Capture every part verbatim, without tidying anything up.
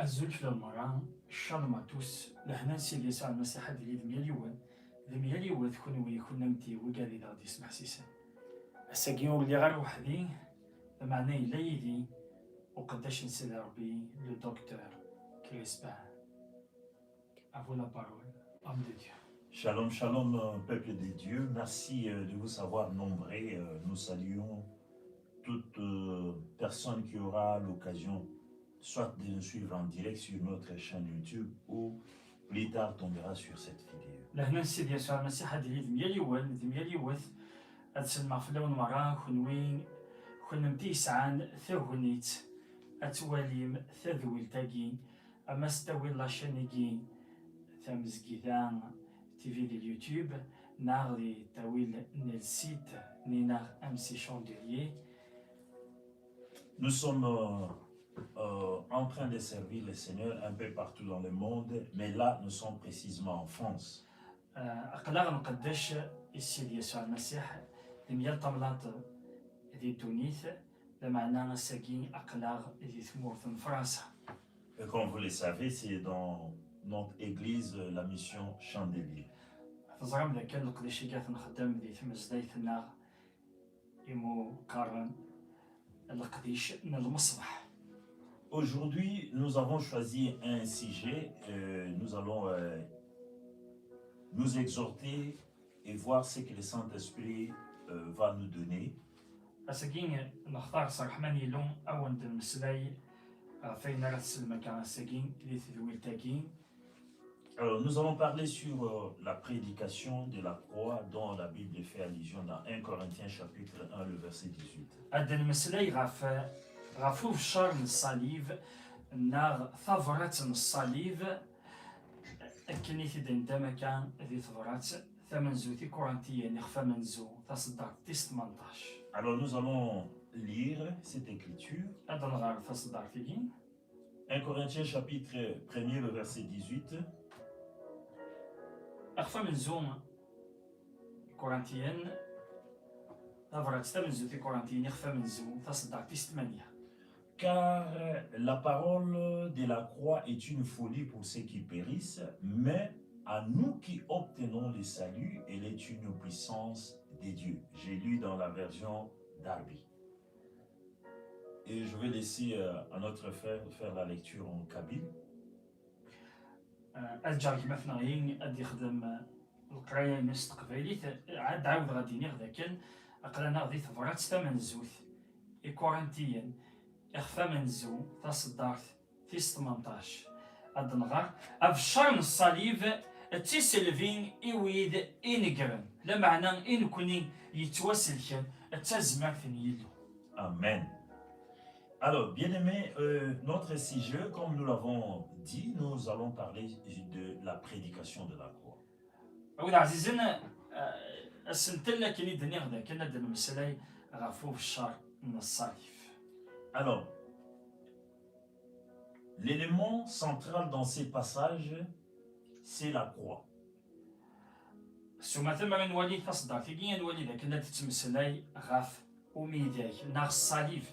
Azul fell-awen merra, shalom à tous, lehna n Sidi Yasuɛ Lmasiḥ ad d-yili d myal yiwen, d myal yiwet kunwi, kunemti, wigad i d aɣ-d-yesmeḥsisen. Ass-agi ur lliɣ ara weḥd-i, lameɛna yella yid-i uqeddac n Sidi Ṛebbi, le docteur Crispin. À vous la parole, homme de Dieu. Shalom, shalom, euh, peuple de Dieu. Merci euh, de vous savoir nombreux. Euh, nous saluons toute euh, personne qui aura l'occasion soit de nous suivre en direct sur notre chaîne YouTube ou plus tard tombera sur cette vidéo. Lehna n Sidi Yasuɛ Lmasiḥ ad d-yili d myal yiwen, d myal yiwet. Ad sellmeɣ fell-awen merra, kunwi, kunemti yesɛan tagnit ad twalim tadwilt-agi, ama s ttawil la chaîne-agi, tamezgida, T V di YouTube, neɣ di ttawil n le site Ninaɣ M C Chandelier. Nous sommes euh, euh, en train de servir le Seigneur un peu partout dans le monde, mais là, nous sommes précisément en France. Euh, aql-aɣ nqeddec i Sidi Yasuɛ Lmasiḥ di myal tamnaḍt di ddunit, lameɛna ass-agi aql-aɣ di tmurt n Fransa. Et comme vous le savez, c'est dans notre église, euh, la mission Chandelier. Teẓram d akken leqdic i gat nxeddem di tmezdayt-nneɣ imu qqaren leqdic n lmeṣbaḥ. Aujourd'hui, nous avons choisi un sujet, euh, nous allons euh, nous exhorter et voir ce que le Saint-Esprit euh, va nous donner. Ass-agi nextar s ṛṛeḥma n Yillu awen-d-nmeslay ɣef wayen ara teslem akka ass-agi di tedwilt-agi. Alors, nous allons parler sur euh, la prédication de la croix dont la Bible fait allusion dans un Corinthiens chapitre un, le verset dix-huit. Ad d-nmeslay ɣef ɣef ubeccar n ṣṣalib neɣ tabrat n ṣṣalib, akken i t-id-neddam akka di tebrat tamenzut i Kurintiyen, ixef amenzu, taṣeddart tis tmenṭac. Alors, nous allons lire cette écriture. Ad nɣer taṣeddart-agi. Un Corinthiens chapitre premier, le verset dix-huit. Ixef amenzu i Kurintiyen, tabrat tamenzut i Kurintiyen, ixef amenzu, taṣeddart tis tmanya. Car la parole de la croix est une folie pour ceux qui périssent, mais à nous qui obtenons le salut, elle est une puissance de Dieu. J'ai lu dans la version Darby. Et je vais laisser euh, à notre frère faire la lecture en kabyle. Euh, ad ǧǧeɣ gma-tneɣ-i ad d-ixdem euh, leqraya-ines s teqbaylit. Ad ɛawdeɣ ad d-iniɣ d akken aql-aneɣ di tebrat tamenzut i Kurintiyen, ixef amenzu, taṣeddart tis tmenṭac. Ad nɣer: Abeccer n ṣṣalib d tiselbi i wid inegren, lameɛna i nekni yettwaselken d tazmert n Yillu. Amen. Alors, bien-aimés, euh, notre sujet, comme nous l'avons dit, nous allons parler de la prédication de la croix. Awid ɛzizen, euh, asentel akken i d-nniɣ d akken ad d-nemmeslay ɣef ubeccer n ṣṣalib. Alors, l'élément central dans ces passages, c'est la croix. S umata mi ara nwali taṣeddart-agi, ad nwali d akken la d-tettmeslay ɣef umidag neɣ ṣṣalib.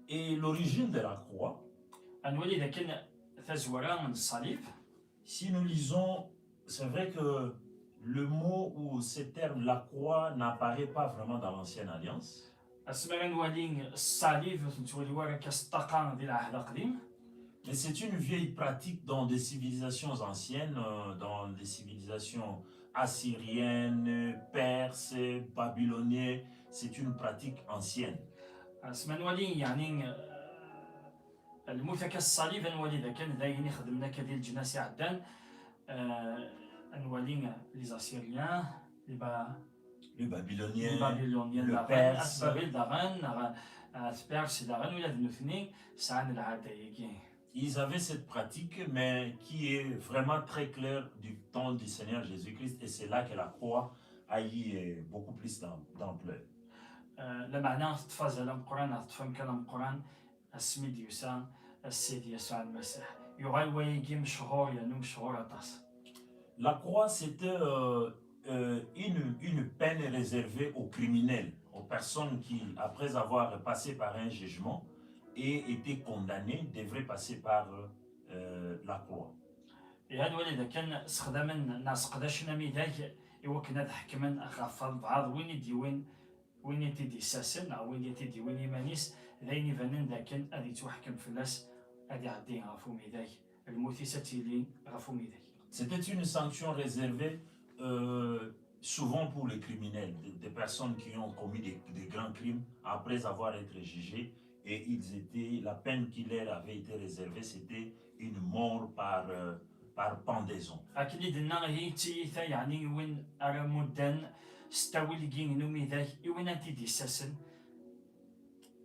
Et l'origine de la croix, ad nwali d akken tazwara n ṣṣalib. Si nous lisons, c'est vrai que le mot ou ce terme, la croix, n'apparaît pas vraiment dans l'ancienne alliance. Asmi ara nwali ṣṣalib, ur t-nettwali ara akka s ṭṭaqa di Lɛehd Aqdim. Mais c'est une vieille pratique dans des civilisations anciennes, euh, dans des civilisations assyriennes, perses, babyloniennes. C'est une pratique ancienne. Asmi ara nwali, yeɛni, eh, lmut akka s ṣṣalib, ad nwali d akken d ayen i xedmen akka di leǧnas iɛeddan. Eh, ad nwali les Assyriens, les Ba- Le babylonien, les Babyloniens le daɣen, perse. At Babil daɣen, neɣ At Perse daɣen, ula d nutni sɛan lɛada-agi. Ils avaient cette pratique, mais qui est vraiment très claire du temps du Seigneur Jésus-Christ, et c'est là que la croix a eu euh, beaucoup plus d'am- d'ampleur. Eh, lameɛna teṭṭef azal ameqqran, neɣ teṭṭef amkan ameqqran, asmi d-yusa Sidi Yasuɛ Lmasiḥ. Yuɣal wayagi mechur, yernu mechur aṭas. La croix, c'était euh, euh, une, une peine réservée aux criminels, aux personnes qui, après avoir passé par un jugement, et était condamné devrait passer par euh, la croix. Ihi ad nwali dakken sexdamen neɣ sseqdacen amidag i wakken ad ḥekmen ɣef walbeɛḍ, win i d-yewwin, win i t-id-issasen neɣ win i t-id-yewwin iman-is, d ayen ibanen dakken ad yettwaḥkem fell-as, ad iɛeddi ɣef umidag, lmut-is ad tili ɣef umidag. C'était une sanction réservée euh, souvent pour les criminels, des, des personnes qui ont commis des, des grands crimes après avoir été jugés, et ils étaient, la peine qui leur avait été réservée, c'était une mort par, euh, par pendaison. Akken i d-nenna, ihi d tiyita, yeɛni i win ara mudden s ttawil-agi n umidag, i win ad t-id-issasen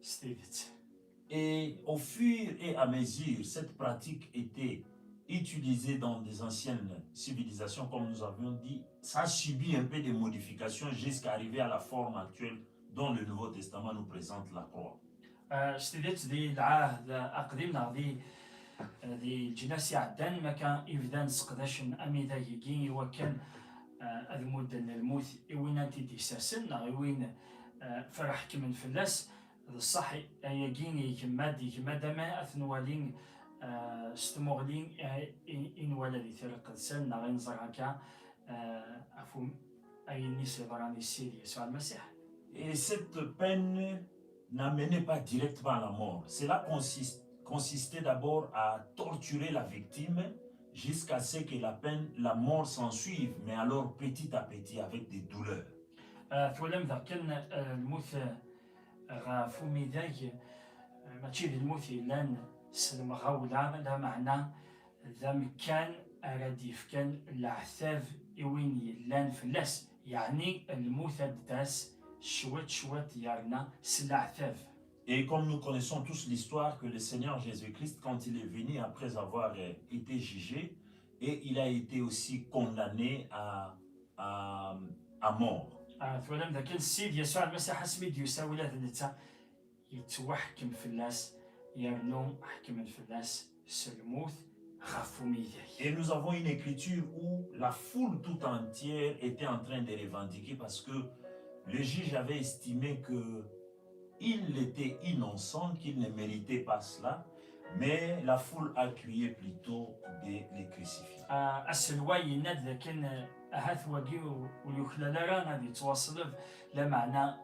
s tidet. Et au fur et à mesure, cette pratique était utilisée dans des anciennes civilisations, comme nous avions dit, ça a subi un peu de modifications jusqu'à arriver à la forme actuelle dont le Nouveau Testament nous présente la croix. Ah, s tidet, di lɛahd aqdim neɣ di, di leǧnas iɛeddan, ma kan i bdan sseqdacen amidag-agi i wakken, ah, ad mudden lmut i win ad t-id-issasen neɣ i win, ah, f ara ḥekmen fell-as. D ṣṣeḥ, ayagi yegma-d, yegma-d ama ad t-nwali, ah, s tmuɣli, ah, i, i nwala di Tira Iqedsen neɣ i neẓra akka, ah, ɣef um-, ayen i s-yeḍran i Ssid Yasuɛ Lmasiḥ. Et cette peine n'amenait pas directement à la mort. Cela consiste, consistait d'abord à torturer la victime jusqu'à ce que la peine, la mort s'en suive, mais alors petit à petit avec des douleurs. Ah, twalam dakken, ah, lmut, ah, ɣef umidag, ah, mačči d lmut yellan s lemɣawla, lameɛna d amekkan ara d-yefken leɛtab i win yellan fell-as, yeɛni lmut ad d-tas cwiṭ cwiṭ yerna s leɛtab. Et comme nous connaissons tous l'histoire que le Seigneur Jésus-Christ, quand il est venu après avoir euh, été jugé, et il a été aussi condamné à, à, à mort. Ah, twalam dakken Ssid Yasuɛ Lmasiḥ asmi d-yusa ula d netta yettwaḥkem fell-as, yernu ḥekmen fell-as s lmut ɣef umidag. Et nous avons une écriture où la foule tout entière était en train de revendiquer parce que le juge avait estimé que il était innocent, qu'il ne méritait pas cela, mais la foule a crié plutôt de le crucifier. Ah, aselway yenna-d dakken, ah, ahat wagi ur, ur yuklal ara ad yettwaṣleb, lameɛna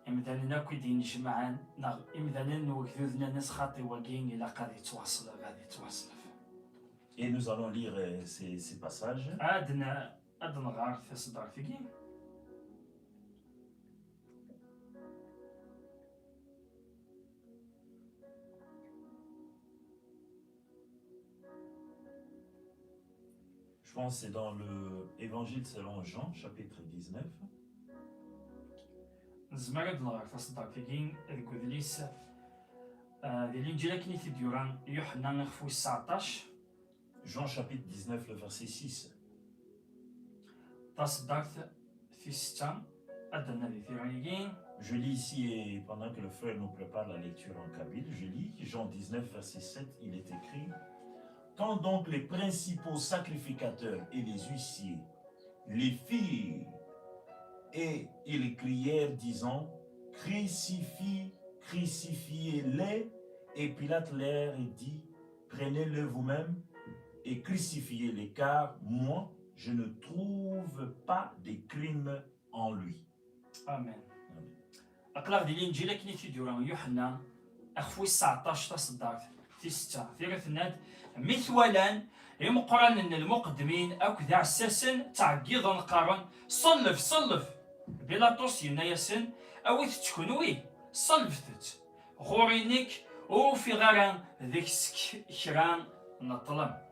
imdanen akk i d-innejmaɛen, neɣ imdanen n wegduden-nnes, xaṭi wagi ilaq ad yettwaṣleb, ad yettwaṣleb. Et nous allons lire euh, ces, ces passages. Ad n-, ad nɣer taseddart-agi. Je pense que c'est dans le Évangile selon Jean, chapitre dix-neuf. Nezmer ad nɣer taseddart-agi deg udlis, ah, di Linǧil akken i t-id-yura Yuḥenna, ixef wis tseɛṭac. Jean chapitre dix-neuf, le verset six. Taseddart tis setta, ad d-nadi tira-agi. Je lis ici et pendant que le frère nous prépare la lecture en kabyle, je lis Jean dix-neuf, verset sept, il est écrit : Quand donc les principaux sacrificateurs et les huissiers les firent, et ils crièrent, disant : Crucifie, crucifiez-le. Et Pilate leur dit : Prenez-le vous-même et crucifiez-le, car moi, je ne trouve pas de crime en lui. Amen. Amen. Aql-aɣ di Linǧil akken i t-id-yura Yuḥenna, ixef wis tseɛṭac, taseddart tis setta. Tira tenna-d: Mi t-walan imeqqranen n lmuqeddmin akked iɛessasen, ttɛeggiḍen, qqaren: Ṣelleb, ṣelleb! Bilaṭus yenna-yasen: Awit-t kenwi, ṣellbet-t. Ɣur-i nekk ur ufiɣ ara deg-s k-, kra n ṭṭlem.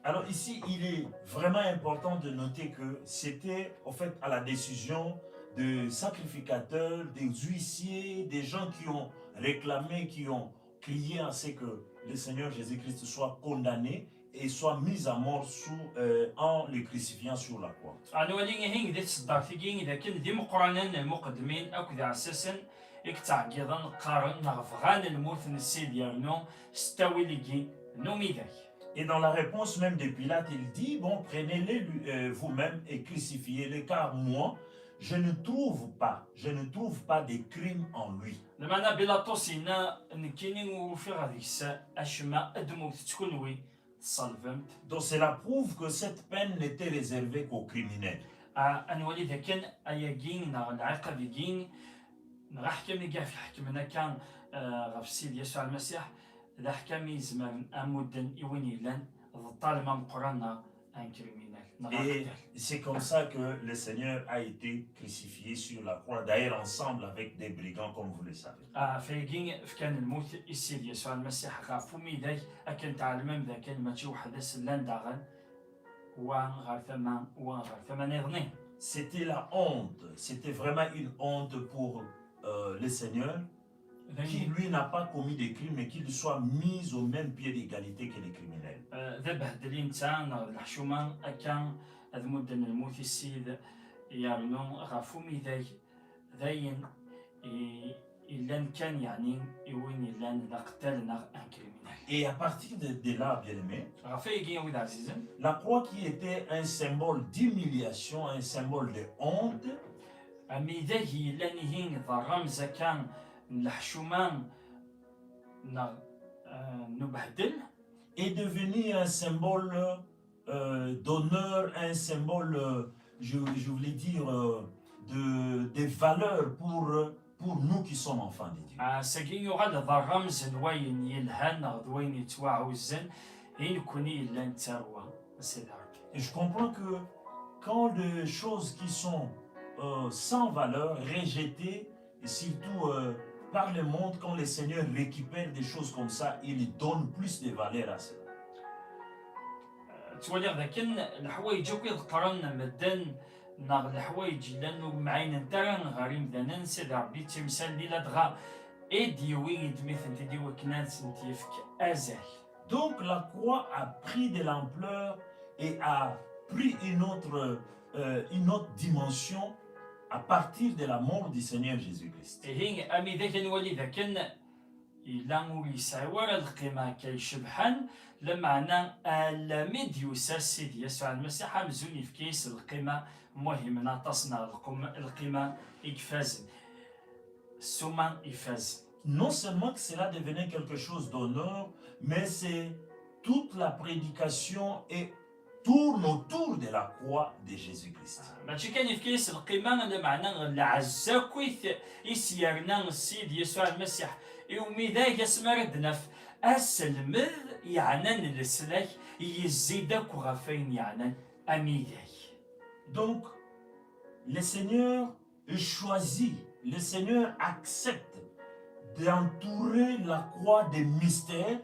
Alors ici, il est vraiment important de noter que c'était en fait à la décision de sacrificateurs, des huissiers, des gens qui ont réclamé, qui ont crié à ce que le Seigneur Jésus-Christ soit condamné et soit mis à mort sous, euh, en le crucifiant sur la croix. Ad nwali ihi di tseddart-agi d akken d imeqqranen n lmuqeddmin akked iɛessasen i yettɛeggiḍen, qqaren neɣ bɣan lmut n Ssid, yernu s ttawil-agi n umidag. Et dans la réponse même de Pilate, il dit : Bon, prenez-le lui, euh, vous-même et crucifiez-le, car moi, Je ne trouve pas, je ne trouve pas de crime en lui. Lameɛna Bilaṭus yenna, nekkini ur ufiɣ deg-s acemma, ddmet-t kunwi, tṣellbem-t. Donc cela prouve que cette peine n'était réservée qu'aux criminels. Ah, ad nwali dakken ayagi neɣ lɛiqab-agi neɣ aḥkam i iḥekmen akka, ah, ɣef Ssid Yasuɛ Lmasiḥ, d aḥkam i izemren ad t-mudden i win yellan d ṭṭalem ameqqran neɣ un criminel, neɣ aqeṭṭal. Et c'est comme ça que le Seigneur a été crucifié sur la croix, d'ailleurs ensemble avec des brigands, comme vous le savez. Ah, ɣef wayagi fkan lmut i Ssid Yasuɛ Lmasiḥ ɣef umidag, akken tɛelmem dakken mačči weḥd-s llan daɣen, wa ɣer tama, wa ɣer tama niḍen. C'était la honte, c'était vraiment une honte pour, euh, le Seigneur, qui lui n'a pas commis de crime, mais qu'il soit mis au même pied d'égalité que les criminels. Euh, d abehdel i netta neɣ d leḥcuma akka ad mudden lmut i Ssid, yernu ɣef umidag d ayen i, illan kan, yeɛni, i win illan d aqeṭṭal neɣ un criminel. Et à partir de, de là, bien-aimés, ɣef wayagi, a wid ɛzizen, la croix qui était un symbole d'humiliation, un symbole de honte, amidag yellan ihi d rramz akka n leḥcuma neɣ, euh, n ubehdel, est devenu un symbole, euh, d'honneur, un symbole, euh, je, je voulais dire, euh, de, des valeurs pour, pour nous qui sommes enfants de Dieu. Ah, ass-agi yuɣal d rramz n wayen yelhan neɣ d wayen yettwaɛuzzen i nekkni yellan d tarwa n Sidi Ṛebbi. Et je comprends que quand des choses qui sont, euh, sans valeur, rejetées, et surtout, euh, par le monde, quand le Seigneur récupère des choses comme ça, il donne plus de valeur à cela. Euh, ttwaliɣ dakken leḥwayeǧ akk i ḍeqqren medden neɣ leḥwayeǧ yellan ur mɛinent ara ɣer imdanen, Sidi Ṛebbi ttimsal-nni ladɣa i d-yewwi, yeddem-itent-id i wakken ad sent-yefk azal. Donc la croix a pris de l'ampleur et a pris une autre, euh, une autre dimension à partir de la mort du Seigneur Jésus-Christ. Ihi, amidag, ad nwali dakken yella ur yesɛi wara lqima akka icebḥen, lameɛna almi d-yusa Sidi Yasuɛ Lmasiḥ amzun yefka-yas lqima muhimen aṭas, neɣ lqum-, lqima i ifazen, ssuma ifazen. Non seulement que cela devenait quelque chose d'honneur, mais c'est toute la prédication et tourne autour de la croix de Jésus-Christ. Mačči kan yefka-yas lqima, lameɛna lɛezz akkit i s-yerna Ssid Yasuɛ Lmasiḥ i umidag, asmi ara d-naf aselmed yeɛnan leslak, yezzi-d akk ɣef wayen yeɛnan amidag. Donc, le Seigneur choisit, le Seigneur accepte d'entourer la croix des mystères,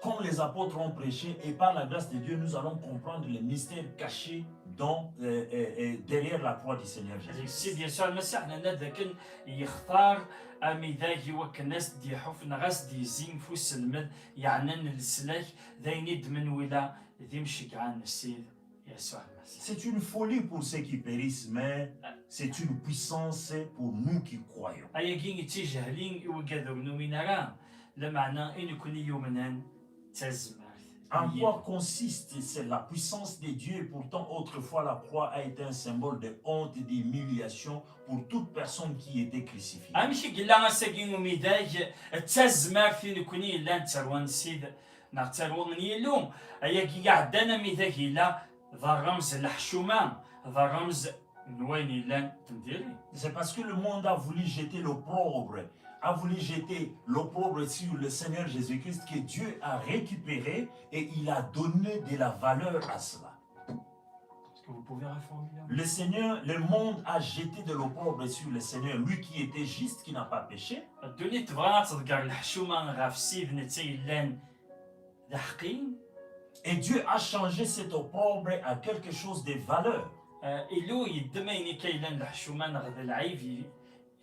comme les apôtres ont prêché, et par la grâce de Dieu, nous allons comprendre les mystères cachés dans, euh, euh, euh, derrière la croix du Seigneur Jésus. Sidi Yasuɛ Lmasiḥ, nenna-d akken yextar amidag i wakken ad s-d-iḥuf neɣ ad s-d-yezzi f uselmed yeɛnan leslak, d ayen i d-menwila d imceggɛen n Ssid Yasuɛ Lmasiḥ. C'est une folie pour ceux qui périssent, mais c'est une puissance pour nous qui croyons. Ayagi d tijehli i wigad ur numin ara, lameɛna i nekkni yumnen d tazmert. En quoi consiste cette, la puissance de Dieu ? Pourtant, autrefois, la croix a été un symbole de honte et d'humiliation pour toute personne qui était crucifiée. Amek i yella ass-agi umidag d tazmert i nekkni yellan d tarwa n Ssid neɣ d tarwa n Yillu? Ayagi iɛeddan, amidag yella d rramz n leḥcuma, d rramz n wayen yellan n diri. C'est parce que le monde a voulu jeter l'opprobre, a voulu jeter l'opprobre sur le Seigneur Jésus-Christ que Dieu a récupéré et il a donné de la valeur à cela. Est-ce que vous pouvez reformuler ? Le Seigneur, le monde a jeté de l'opprobre sur le Seigneur, lui qui était juste, qui n'a pas péché. Ddunit tebɣa ad tḍegger leḥcuma ɣef Ssid, netta yellan d aḥeqqi. Et Dieu a changé cet opprobre à quelque chose de valeur. Euh, Illu yeddem ayen akka yellan d leḥcuma neɣ d lɛib, i-,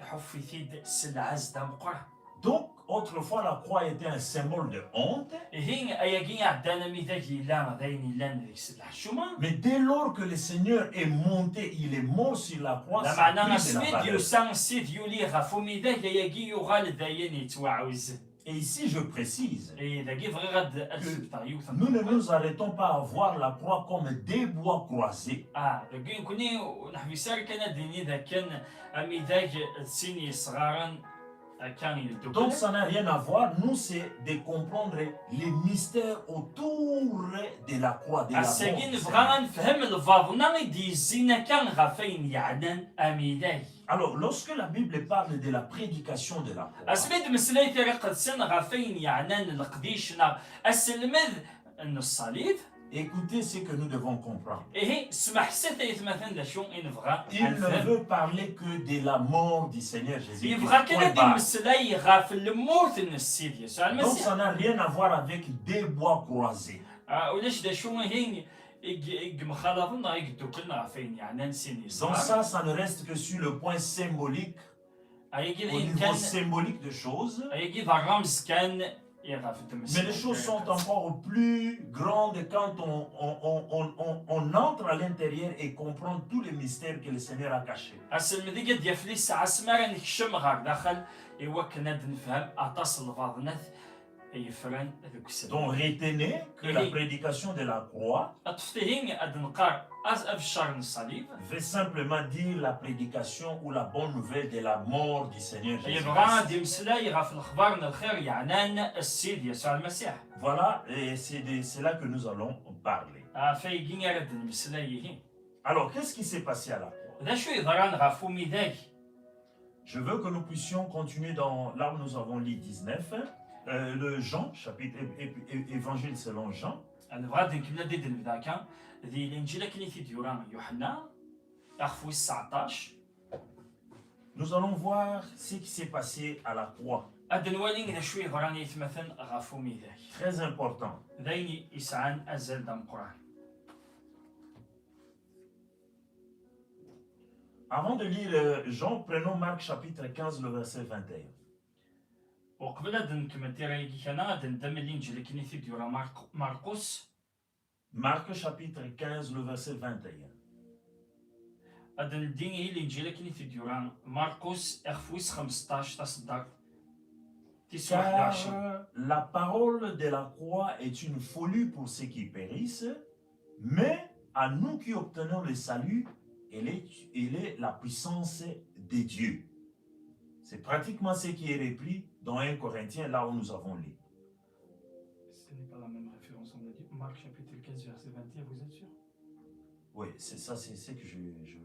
iḥuff-it-id s lɛezz d ameqqran. Donc, autrefois, la croix était un symbole de honte. Ihi, ayagi iɛeddan, amidag yella d ayen yellan deg-s leḥcuma. Mais dès lors que le Seigneur est monté, il est mort sur la croix, ça a pris de la valeur. Lameɛna asmi d-yusa Ssid yuli ɣef umidag, ayagi yuɣal d ayen yettwaɛuzen. Et ici, je précise Et dagi bɣiɣ ad ad sbteɣ yiwet n nous ne nous arrêtons pas à voir la croix comme des bois croisés. Ah, dagi nekkni ur neḥbis ara kan ad nini d akken amidag d sin yesɣaren akka Donc yeddukklen. Ça n'a rien à voir. Nous, c'est de comprendre les mystères autour de la croix, de la mort Ass-agi du nebɣa Seigneur. ad nefhem lbaḍna i d-yezzin akka ɣef ayen yeɛnan amidag. Alors, lorsque la Bible parle de la prédication de la croix, Asmi d-meslay tira qedsen ɣef ayen yeɛnan leqdic neɣ aselmed n ṣṣalib, écoutez ce que nous devons comprendre. Ihi, smeḥset ay atmaten d acu i nebɣa Il ad ne nefhem. Veut parler que de la mort du Seigneur Jésus-Christ. Yebɣa kan Point ad barre. Yemmeslay ɣef lmut n Ssid Yesu Donc Lmasiḥ. Ça n'a rien à voir avec des bois croisés. Ah, ulac d acu ihi i g- i yemxalaḍen neɣ i yedduklen ɣef ayen yeɛnan sin Donc yesɣaren. Ça, ça ne reste que sur le point symbolique, Ayagi d au ayen niveau kan, symbolique de choses. ayagi d rramz kan i ɣef Mais les choses sont d-tmeslay. Encore plus grandes quand on, on, on, on, on, on entre à l'intérieur et comprend tous les mystères que le Seigneur a cachés. Aselmed i d-yaf lisaɛ asmi ara nekcem ɣer daxel i wakken ad nefhem aṭas n lbaḍnat yefran deg Donc uselmed. Retenez que la Oui. Prédication de la croix Ṭṭfet ihi ad nqar az- abeccar n ṣṣalib. Veut simplement dire la prédication ou la bonne nouvelle de la mort du Seigneur Yebɣa ad Jésus-Christ. Yemmeslay ɣef lexbar n lxir yeɛnan Ssid Yesu Lmasiḥ. Voilà, et c'est de cela que nous allons parler. Ɣef ayagi ara d-nemmeslay ihi. Alors, qu'est-ce qui s'est passé à la croix? D acu yeḍran ɣef umidag? Je veux que nous puissions continuer dans là où nous avons lu dix-neuf, euh, le Jean, chapitre, é- é- é- Évangile selon Jean. Nebɣa ad nkemmel ad d-nebda akka di Linǧil akken i t-id-yura Yuḥenna, axef wis tseɛṭac. Nous allons voir ce qui s'est passé à la croix. Ad nwali d acu yeḍran i yetmaten ɣef umidag. Très important. D ayen yesɛan azal d ameqqran. Avant de lire euh, Jean, prenons Marc chapitre quinze, le verset vingt et un. Uqbel ad nkemmel tira-agi kan, ad ndem Linǧil akken i t-id-yura Marq- Marqus. Marc chapitre quinze, le verset vingt et un. Ad neldi i Linǧil akken i t-id-yura Marqus, ixef wis xemseṭṭac, taṣeddart tis waḥed u ɛecrin. Car la parole de la croix est une folie pour ceux qui périssent, mais à nous qui obtenons le salut, elle est, elle est la puissance de Dieu. C'est pratiquement ce qui est repris dans un Corinthiens, là où nous avons lu. Ce n'est pas la même référence, on a dit. Marc chapitre quinze, verset vingt et un, vous êtes sûr? Oui, c'est ça, c'est ce que je, je...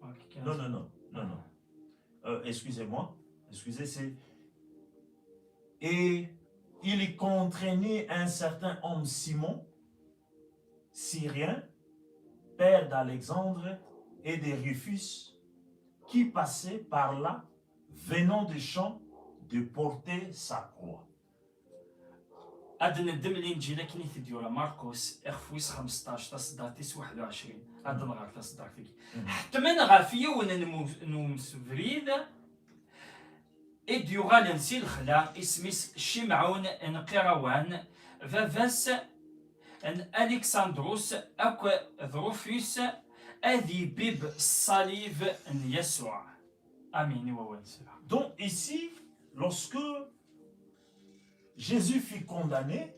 Marc quinze. Non, non, non, non, non. Euh, excusez-moi, excusez, c'est... Et il y contraignit un certain homme Simon, Cyrien, père d'Alexandre et de Rufus, qui passait par là, venant des champs, de porter sa croix. Ad neddem Linǧil akken i t-id-yura Marqus, ixef wis xemseṭṭac, taṣeddart tis waḥed u ɛecrin. Ad nɣer taṣeddart-agi. Ḥettmen ɣef yiwen n mu- n umsebrid i d-yuɣalen si lexla, isem-is Cimɛun n Qirawan, baba-s n Aliksandrus akked Rufus, ad ibibb ṣṣalib n Yasuɛ. Amin i wawal n Sila. Donc ici, lorsque Jésus fut condamné,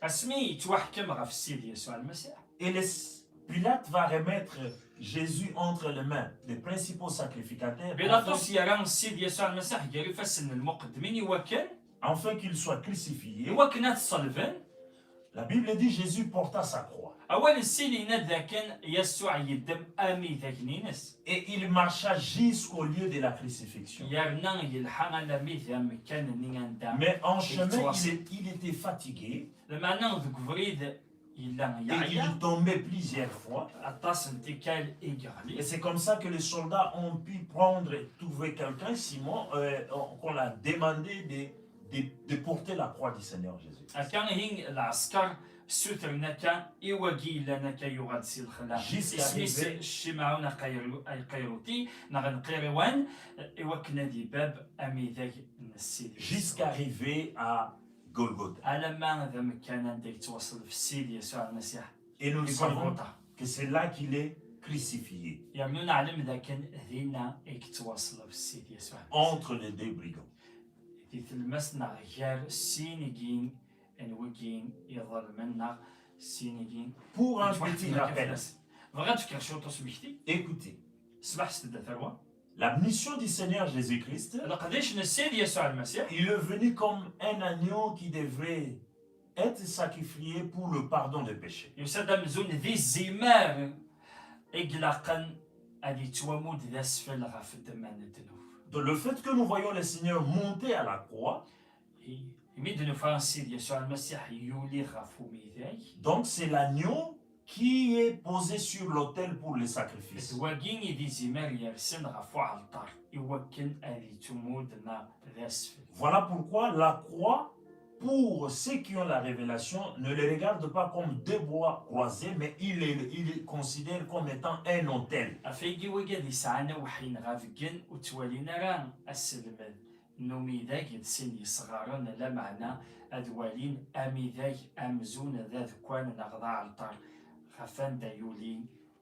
Asmi yettwaḥkem ɣef Ssid Yasuɛ Lmasiḥ, et les- Pilate va remettre Jésus entre les mains des principaux sacrificateurs, Bilaṭus yerra Ssid Yasuɛ Lmasiḥ gar ifassen n lmuqeddmin i wakken, afin qu'il soit crucifié. I wakken ad t-ṣelben. La Bible dit Jésus porta sa croix. Awal n Ssid yenna-d dakken Yasuɛ yeddem amidag-nni-ines. Et il marcha jusqu'au lieu de la crucifixion. Yerna yelḥa alami d amekkan-nni anda Mais en chemin, yettwaṣ- il, est- il était fatigué. Lameɛna deg ubrid yella Et yeɛya. Il tombait plusieurs fois. Aṭas n tikkal i Et yeɣli. C'est comme ça que les soldats ont pu prendre, trouver quelqu'un, Simon, euh, qu'on a demandé de, de, de porter la croix du Seigneur Jésus. Akka ihi lɛesker ssutren akka i wagi yellan akka yuɣal si lexla. Jusqu'à Isem-is arriver- Cimɛun Aqayru- Aqayruti neɣ n Qiriwan, i wakken ad ibab amidag n Ssid Yasuɛ. Jusqu'à arriver à Golgotha. Alamma d amekkan anda yettwaṣleb Ssid Yasuɛ Lmasiḥ. Et nous le Di savons Golgotha. Que c'est là qu'il est crucifié, Yernu neɛlem dakken dinna i yettwaṣleb Ssid Yasuɛ Lmasiḥ. Entre les deux brigands. Di tlemmast neɣ gar sin-agi n wigi iḍelmen neɣ sin-agi Pour un yettwaḥekmen petit akka rappel, fell-asen. Bɣiɣ ad d-fkeɣ cwiṭ usmekti. Écoutez, Smaḥ s tedda tarwa. La mission du Seigneur Jésus-Christ, Leqdic n Ssid Yasuɛ Lmasiḥ il est venu comme un agneau qui devrait être sacrifié pour le pardon des péchés. Yusa-d amzun d izimer i ilaqen ad yettwamud d asfel ɣef ddemma n ddnub. Donc le fait que nous voyons le Seigneur monter à la croix, I- imi d-nufa Ssid Yasuɛ Lmasiḥ yuli ɣef umidag, donc c'est l'agneau qui est posé sur l'autel pour les sacrifices. d wagi i d izimer yersen ɣef uɛalṭar i wakken ad yettwamud neɣ d asfel. Voilà pourquoi la croix, pour ceux qui ont la révélation, ne les regarde pas comme deux bois croisés, mais il les, il les considère comme étant un autel. Ɣef wigi wigad yesɛan awḥi neɣ abeggen ur ttwalin ara aselmed n umidag d sin yesɣaren, lameɛna ad walin amidag amzun d adekwan neɣ d aɛalṭar ɣef anda yuli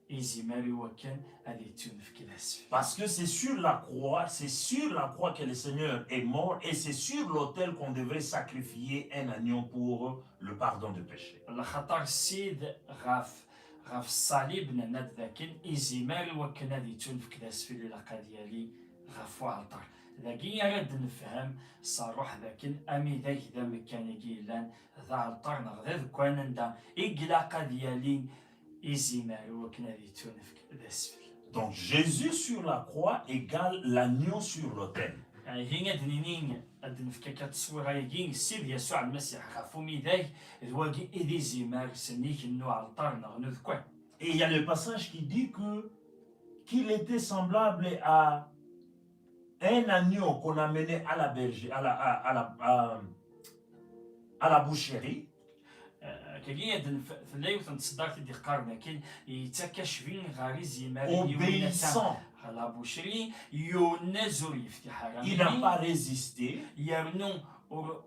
izimer i wakken ad yettunefk d asfel. Parce que c'est sur la croix, c'est sur la croix que le Seigneur est mort et c'est sur l'autel qu'on devrait sacrifier un agneau pour le pardon de péché. Laxaṭer Ssid ɣef ɣef ṣṣalib, nenna-d dakken izimer i wakken ad yettunefk d asfel ilaq ad yali ɣef uɛalṭar. Dagi ara d-nefhem s ṛṛuḥ dakken amidag d amekkan i yellan d aɛalṭar neɣ d adekwan anda i ilaq ad yali izimer i wakken ad yettunefk d asfel. Donc Jésus sur la croix égale l'agneau sur l'autel. Ihi ad d-nini, ad d-nefk akka tteswira-agi, Ssid Yasuɛ Lmasiḥ ɣef umidag, d wagi i d izimer s nnig n uɛalṭar neɣ n udekwan. Et il y a le passage qui dit que qu'il était semblable à un agneau qu'on amenait à la berger, à la, à, à la, à, à la boucherie, Akkagi ad nf- tella yiwet n tseddart i d-iqqaren akken yettak acbi ɣer izimer i yiwen ata obéissant. Ɣer la boucherie, yunez ur yeftiḥ ara Il n'a mini, pas résisté. Yernu ur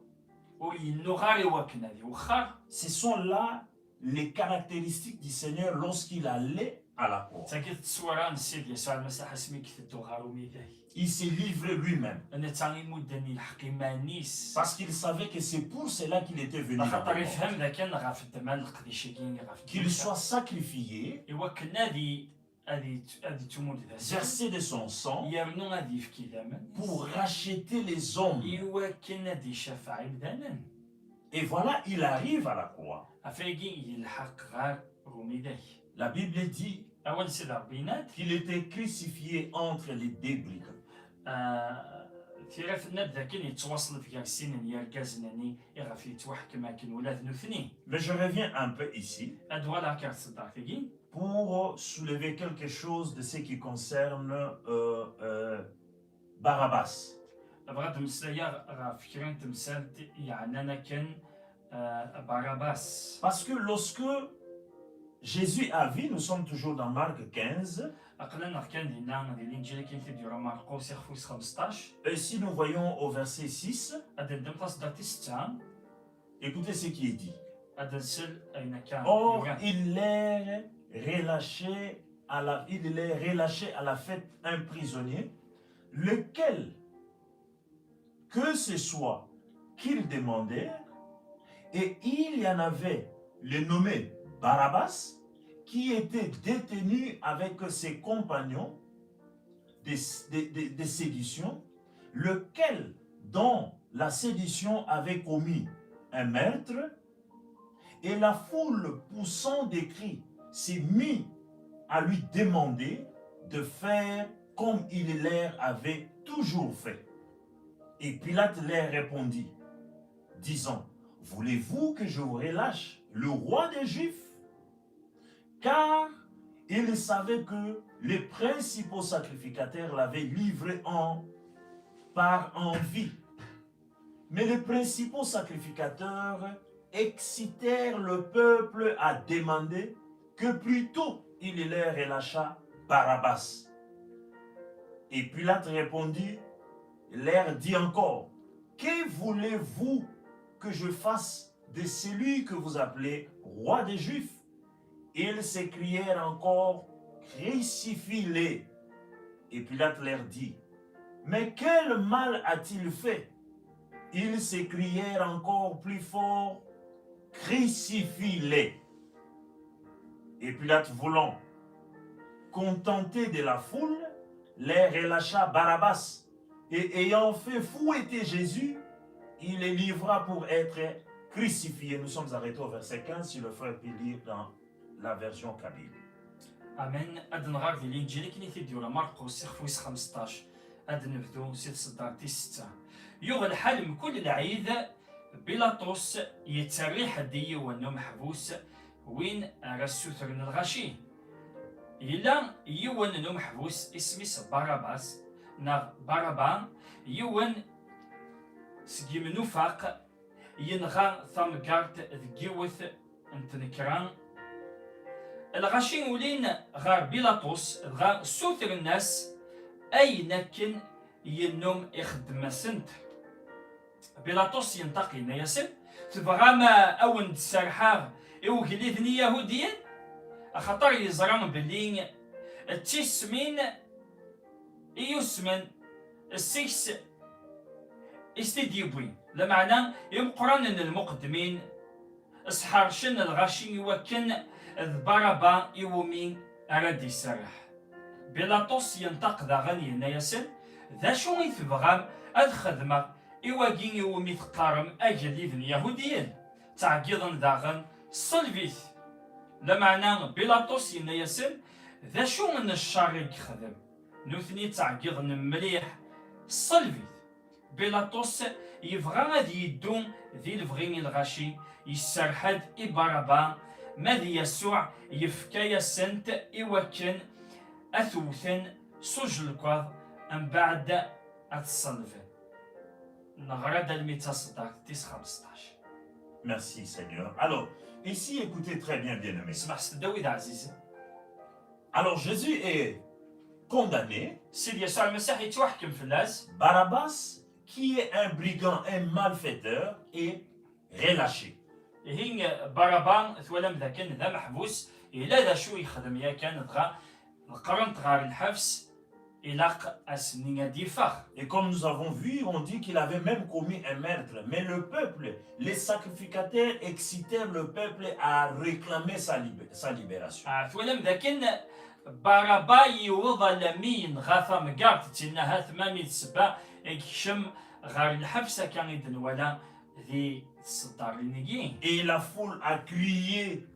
ur yennuɣ ara i wakken ad iwexxer. Ce sont là les caractéristiques du Seigneur lorsqu'il allait à la croix. Tagi d tteswira n Ssid Yasuɛ Lmasiḥ asmi i iteddu ɣer umidag. Il s'est livré lui-même. Netta imudden i lḥeqq iman-is. Parce qu'il savait que c'est pour cela qu'il était venu dans Axaṭer le monde. Ifhem dakken ɣef ddemma n leqdic-agi ɣef Qu'il soit sacrifié, i wakken ad i- ad i- ad ittumud d asfel, verser de son sang yernu ad yefk idammen pour racheter les hommes. I wakken ad icafeɛ imdanen. Et voilà, il arrive à la croix. Ɣef wagi yelḥeq ɣer umidag. La Bible dit Awal n Sidi Ṛebbi yenna-d, qu'il était crucifié entre les deux brigands. ah, tira tenna-d dakken yettwaṣleb gar sin n yergazen-nni iɣef yettwaḥkem akken ula d nutni. Mais je reviens un peu ici Ad uɣaleɣ akka ɣer tseddart-agi pour soulever quelque chose de ce qui concerne euh, euh, Barabbas. Bɣiɣ ad d-mmeslayeɣ ɣef kra n temsalt yeɛnan akken, ah, Barabas. Parce que lorsque Jésus a vu, nous sommes toujours dans Marc quinze, Aql-aneɣ kan dinna di Linǧil akken i t-id-yura Marqus ixef wis xmesṭac. Et si nous voyons au verset six, Ad d-neddem taseddart tis setta. Écoutez ce qui est dit. Ad nsel ayen akka Or, yuran. Il les relâchait à la, il les relâchait à la fête un prisonnier, lequel que ce soit qu'ils demandèrent, et il y en avait le nommé Barabbas, qui était détenu avec ses compagnons de, de, de, de sédition, lequel, dont la sédition avait commis un meurtre, et la foule poussant des cris s'est mise à lui demander de faire comme il leur avait toujours fait. Et Pilate leur répondit, disant, voulez-vous que je vous relâche le roi des Juifs ? Car il savait que les principaux sacrificateurs l'avaient livré en, par envie. Mais les principaux sacrificateurs excitèrent le peuple à demander que plutôt il leur relâchât Barabbas. Et Pilate répondit, leur dit encore, que voulez-vous que je fasse de celui que vous appelez roi des Juifs ? Ils s'écrièrent encore, crucifie-le. Et Pilate leur dit, mais quel mal a-t-il fait ? Ils s'écrièrent encore plus fort, crucifie-le. Et Pilate, voulant contenter de la foule, leur relâcha Barabbas. Et ayant fait fouetter Jésus, il le livra pour être crucifié. Nous sommes arrêtés au verset quinze, si le frère peut lire dans la version kabyle. Amen. Ad nɣer di Linǧil akken i t-id-yura Marqus, ixef wis xemseṭṭac. Ad nebdu si tseddart tis setta. Yuɣ lḥal mkul lɛid, Bilaṭus yetterriḥ-d i yiwen n umeḥbus win ara ssutren lɣaci. Yella yiwen n umeḥbus isem-is Barabas, neɣ Baraba, yiwen seg yimnufaq, yenɣa tamgerṭ deg yiwet n tnekra. Lɣaci ulin ɣer Bilaṭus, dɣa ssutren-as ayen akken yennum ixeddem-asent. Bilaṭus yenṭeq, yenna-yasen: "Tebɣam a wen-d-serḥeɣ i ugellid n Iyahudiyen? Axaṭer yeẓra belli d tismin i yusmen seg-s i s-t-id-yewwin." Lameɛna imeqqranen n lmuqeddmin sḥercen lɣaci i wakken d Baraba iwumi ara d-iserreḥ. Bilaṭus yenṭeq daɣen, yenna-yasen: "D acu i tebɣam ad xedmeɣ i wagi iwumi teqqarem agellid n Yahudiyen?" Ttɛeggiḍen daɣen: "Ṣṣelb-it!" Lameɛna Bilaṭus yenna-yasen: "D acu n ccer i yexdem?" Nutni ttɛeggiḍen mliḥ: "Ṣṣelb-it!" Bilaṭus yebɣa ad yeddu di lebɣi n lɣaci, yesserḥ-d i Baraba, ma d Yasuɛ yefka-yasen-t i wakken ad t-wten s ujelkaḍ, mbeɛd ad t-ṣellben. Neɣra-d almi d taseddart tis xemseṭṭac. Merci Seigneur. Alors, ici, écoutez très bien, bien-aimés. Smeḥset-d a wid ɛzizen. Alors, Jésus est condamné. Sidi Yasuɛ Lmasiḥ yettwaḥkem fell-as. Barabbas, qui est un brigand, un malfaiteur, est relâché. Ihi, Baraba, twalam dakken d ameḥbus, yella d acu yexdem yakan, dɣa ḍeqqren-t ɣer lḥebs, ilaq ass-nni ad d-yeffeɣ. Et comme nous avons vu, on dit qu'il avait même commis un meurtre. Mais le peuple, les sacrificateurs excitèrent le peuple à réclamer sa lib-, sa libération. Ah, twalam dakken Baraba yiweḍ alami yenɣa tamgerṭ, d tin ahat ma mi d ssebba i yekcem ɣer lḥebs, akka i d-nwala di tseddarin-agi. Et la foule a crié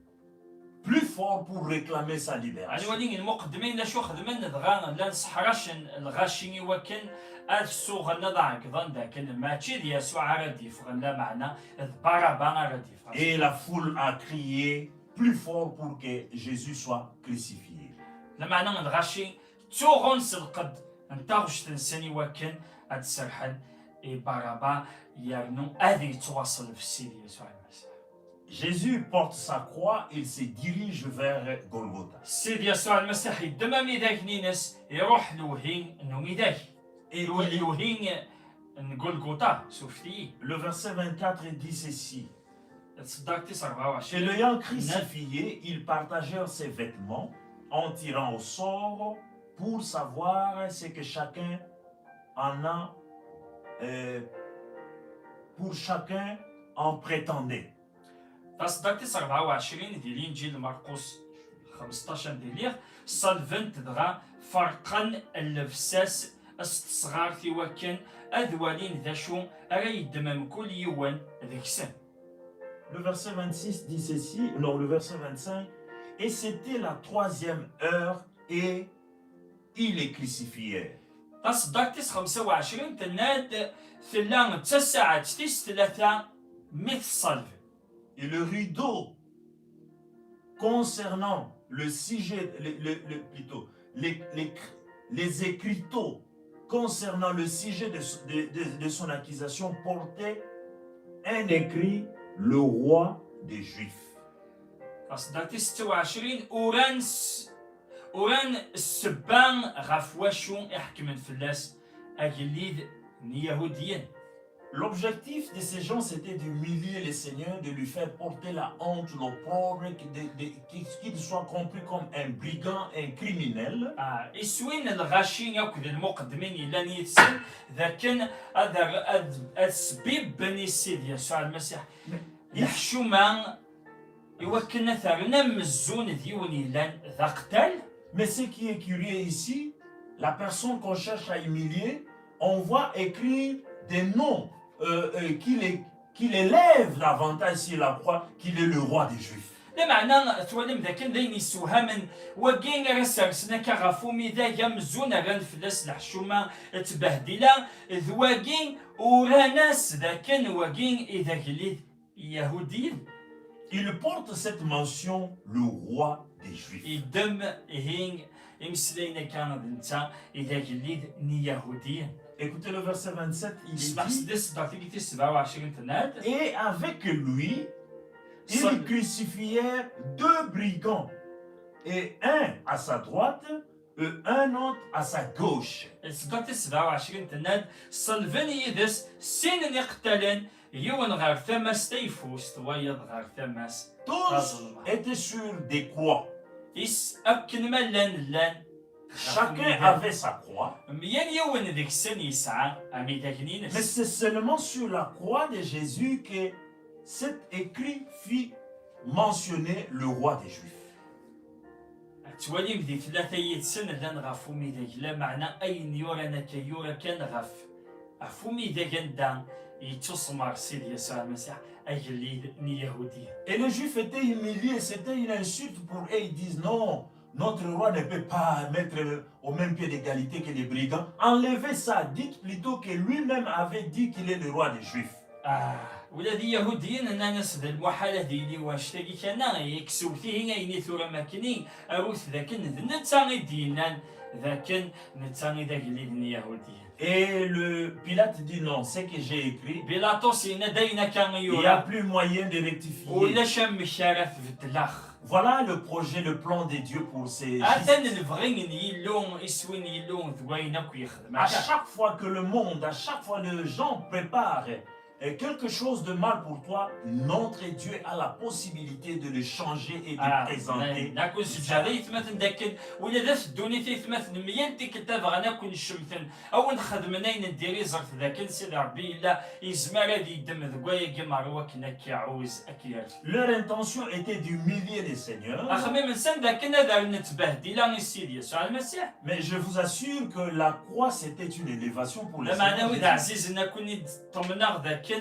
plus fort pour réclamer sa libération. Ad nwali lmuqeddmin d acu xedmen, dɣa llan sseḥracen lɣaci i wakken ad suɣen, ad ɛeggḍen dakken mačči d Yasuɛ ara d-yeffɣen, lameɛna d Baraba ara d-yeffɣen. Et la foule a crié plus fort pour que Jésus soit crucifié. Lameɛna lɣaci ttuɣun s lqedd n taɣect-nsen i wakken ad d-serḥen i Baraba, yernu ad yettwaṣelleb Sidi Yasuɛ Lmasiḥ. Jésus porte sa croix, il se dirige vers Golgotha. Sidi Yasuɛ Lmasiḥ yeddem amidag-nni-ines, iruḥ lewhi n umidag. Et il est Lewhi n Golgotha, surfet-iyi. Le verset vingt-quatre dit ceci. Tseddart tis rebɛa u ɛecrin. Et l'ayant crucifié, ils partagèrent ses vêtements en tirant au sort pour savoir ce que chacun en a, euh, pour chacun en prétendait. Taseddart tis rebɛa u ɛecrin di Linǧil Marqus xemseṭṭac anda lliɣ, ṣalben-t dɣa ferqen llebsa-s s tesɣart i wakken ad walin d acu ara yeddem mkul yiwen deg-sen. Le verset vingt-six dit ceci, non, le verset vingt-cinq, et c'était la troisième heure et ils le crucifièrent. Taseddart tis xemsa u ɛecrin tenna-d tella d tasaɛet tis tlata mi t-ṣṣalben. Et le rideau concernant le sujet, le, le, le, plutôt, les, les, les écriteaux concernant le sujet de, de, de, de son accusation portaient un écrit, le roi des Juifs. Taseddart tis setta u ɛecrin, uran s-, uran ssebba ɣef wacu i ḥekmen fell-as agellid n Yiyahudiyen. L'objectif de ces gens, c'était d'humilier le Seigneur, de lui faire porter la honte, l'opprobre, que de- de- qu'il qu'il soit compris comme un brigand, un criminel. Ah, iswi n lɣaci akked lmuqeddmin yellan yid-sen, d akken ad, ad, ad sbibben i Sidi Yasuɛ Lmasiḥ leḥcuma, i wakken ad t-rren amzun d yiwen yellan d aqtal. Mais ce qui est curieux ici, la personne qu'on cherche à humilier, on voit écrire des noms euh, euh, qui, les, qui l'élèvent davantage sur la croix, qu'il est le roi des Juifs. Lameɛna twalam d akken d ayen yessewhamen, wagi ara sersen akka ɣef umidag amzun rran fell-as leḥcuma d tbehdila, d wagi uran-as d akken wagi i d agellid n Yahudiyen. Il porte cette mention, le roi des Juifs. Yeddem ihi imeslayen akka d netta i d agellid n Yahudiyen. Écoutez le verset vingt-sept, il est Smaḥ dit, s ddis ddaɣ tigi tis sebɛa u ɛecrin tenna-d. Et avec lui, ils Sal- crucifièrent deux brigands, et un à sa droite et un autre à sa gauche. Sdda tis sebɛa u ɛecrin tenna-d, ṣelben yid-s sin n iqettalen, yiwen ɣer tama-s tayeffust, wayeḍ ɣer tama-s Tous tazelmaḍt. Étaient sur des croix. Is akken ma llan, llan ɣef Chacun umidag. Avait sa croix. Yal yiwen deg-sen yesɛa amidag-nni-ines. Mais c'est seulement sur la croix de Jésus que cet écrit fit mentionner le roi des Juifs. Ad twalim di tlata yid-sen llan ɣef umidag, lameɛna ayen yuran akka yura kan ɣef, ɣef umidag anda yettusemmer Sidi Yasuɛ Lmasiḥ, agellid n Yahudiyen. Et les Juifs étaient humiliés, c'était une insulte pour eux. Ils disent non, notre roi ne peut pas mettre au même pied d'égalité que les brigands. Enlevez ça, dites plutôt que lui-même avait dit qu'il est le roi des Juifs. Ah, ula d Iyahudiyen nnan-as d lmuḥal ad yili wanect-agi kan, yekkes wet-ihi ayen i turam akkenni, arut d akken d netta i d-yennan d akken netta i d agellid n Iyahudiyen. Et le Pilate dit non, ce que j'ai écrit, Bilaṭus yenna-d ayen akka i yura, il n'y a plus moyen de rectifier. Ulac amek ara t-beddleɣ. Voilà le projet, le plan de Dieu pour ses Atan justes. Lebɣi n Yillu, iswi n Yillu d wayen akk yexdem. À chaque fois que le monde, à chaque fois les gens préparent euh, quelque chose de mal pour toi, notre Dieu a la possibilité de le changer et de présenter. Akk zeǧǧad aytmaten d akken win ad as-ddunit aytmaten n meyal tikkelt ad bɣan akk n-cemten, awen xedmen ayen n diri ẓret d akken Sidi Ṛebbi yella yezmer ad yeddem deg wayagi merra wakken ad k-iɛuz, ad k-yerr. Leur intention était d'humilier le Seigneur. Axemmem-nsen d akken ad rren ttbehdila i Sidi Yasuɛ Lmasiḥ. Mais je vous assure que la croix, c'était une élévation pour le Seigneur Jésus. Lameɛna wid ɛzizen, ad ken-id-ṭṭemneɣ d akken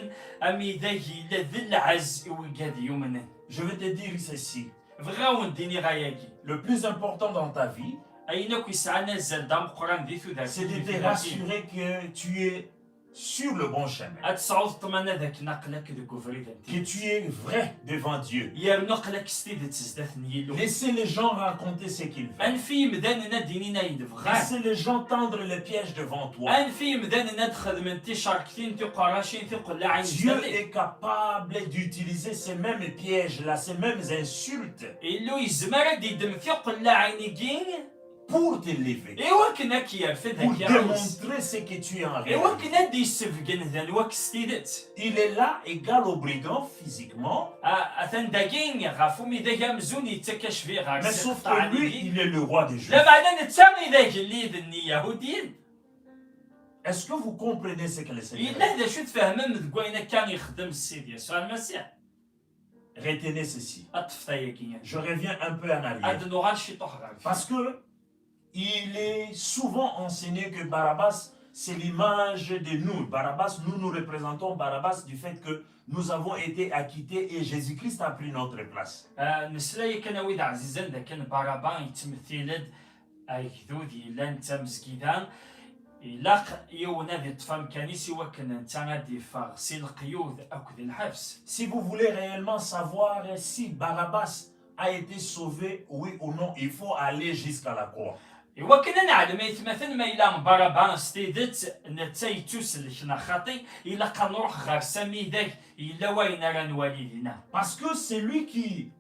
amidag yella d lɛezz i wigad yumnen. Je vais te dire ceci. Bɣiɣ ad wen-d-iniɣ ayagi. Le plus important dans ta vie, ayen akk yesɛan azal d ameqqran di tudert, c'est de te rassurer que tu es sur le bon chemin. Ad tesɛuḍ ṭṭmana d akken aql-ak deg ubrid n tidet. Que tu es vrai devant Dieu. Yernu aql-ak s tidet zdat n Yillu. Laissez les gens raconter ce qu'ils veulent. Anef i yimdanen ad d-inin ayen bɣan. Laissez les gens tendre les pièges devant toi. Anef i yimdanen ad xedmen ticerktin, tiqerracin, tiqellaɛin zdat-i. Dieu est capable d'utiliser ces mêmes pièges-là, ces mêmes insultes. Illu yezmer ad d-yeddem tiqellaɛin-agi pour t'élever, i wakken ad k-yerfed, pour démontrer ce que tu es en réalité. I wakken ad d-yessebgen d anwa-k s tidet. Il est là, égal au brigand physiquement. Ah, atan dagi ɣef umidag amzun yettak acbi ɣer. Mais sauf que lui, il est le roi des Juifs. Lameɛna netta i d agellid n Iyahudiyen. Est-ce que vous comprenez ce que le Seigneur a dit? Yella d acu tfehmem deg wayen akka yexdem Sidi Yasuɛ Lmasiḥ? Retenez ceci. Ad ṭṭfet ayagi. Je reviens un peu en arrière. Ad nuɣal ciṭuḥ ɣer. Parce que il est souvent enseigné que Barabbas, c'est l'image de nous. Barabbas, nous, nous représentons Barabbas du fait que nous avons été acquittés et Jésus-Christ a pris notre place. Ah, nesla yakan a wid ɛzizen d akken Baraba yettmettil-d agdud yellan d tamezgida, ilaq yiwen ad iṭṭef amkan-is i wakken netta ad d-iffeɣ si leqyud akked lḥebs. Si vous voulez réellement savoir si Barabbas a été sauvé, oui ou non, il faut aller jusqu'à la croix. I wakken ad neɛlem aytmaten ma yella Baraba s tidet netta yettusellek neɣ xaṭi, ilaq ad nruḥ ɣer s amidag, yella wayen ara nwali dinna. Parce que celui qui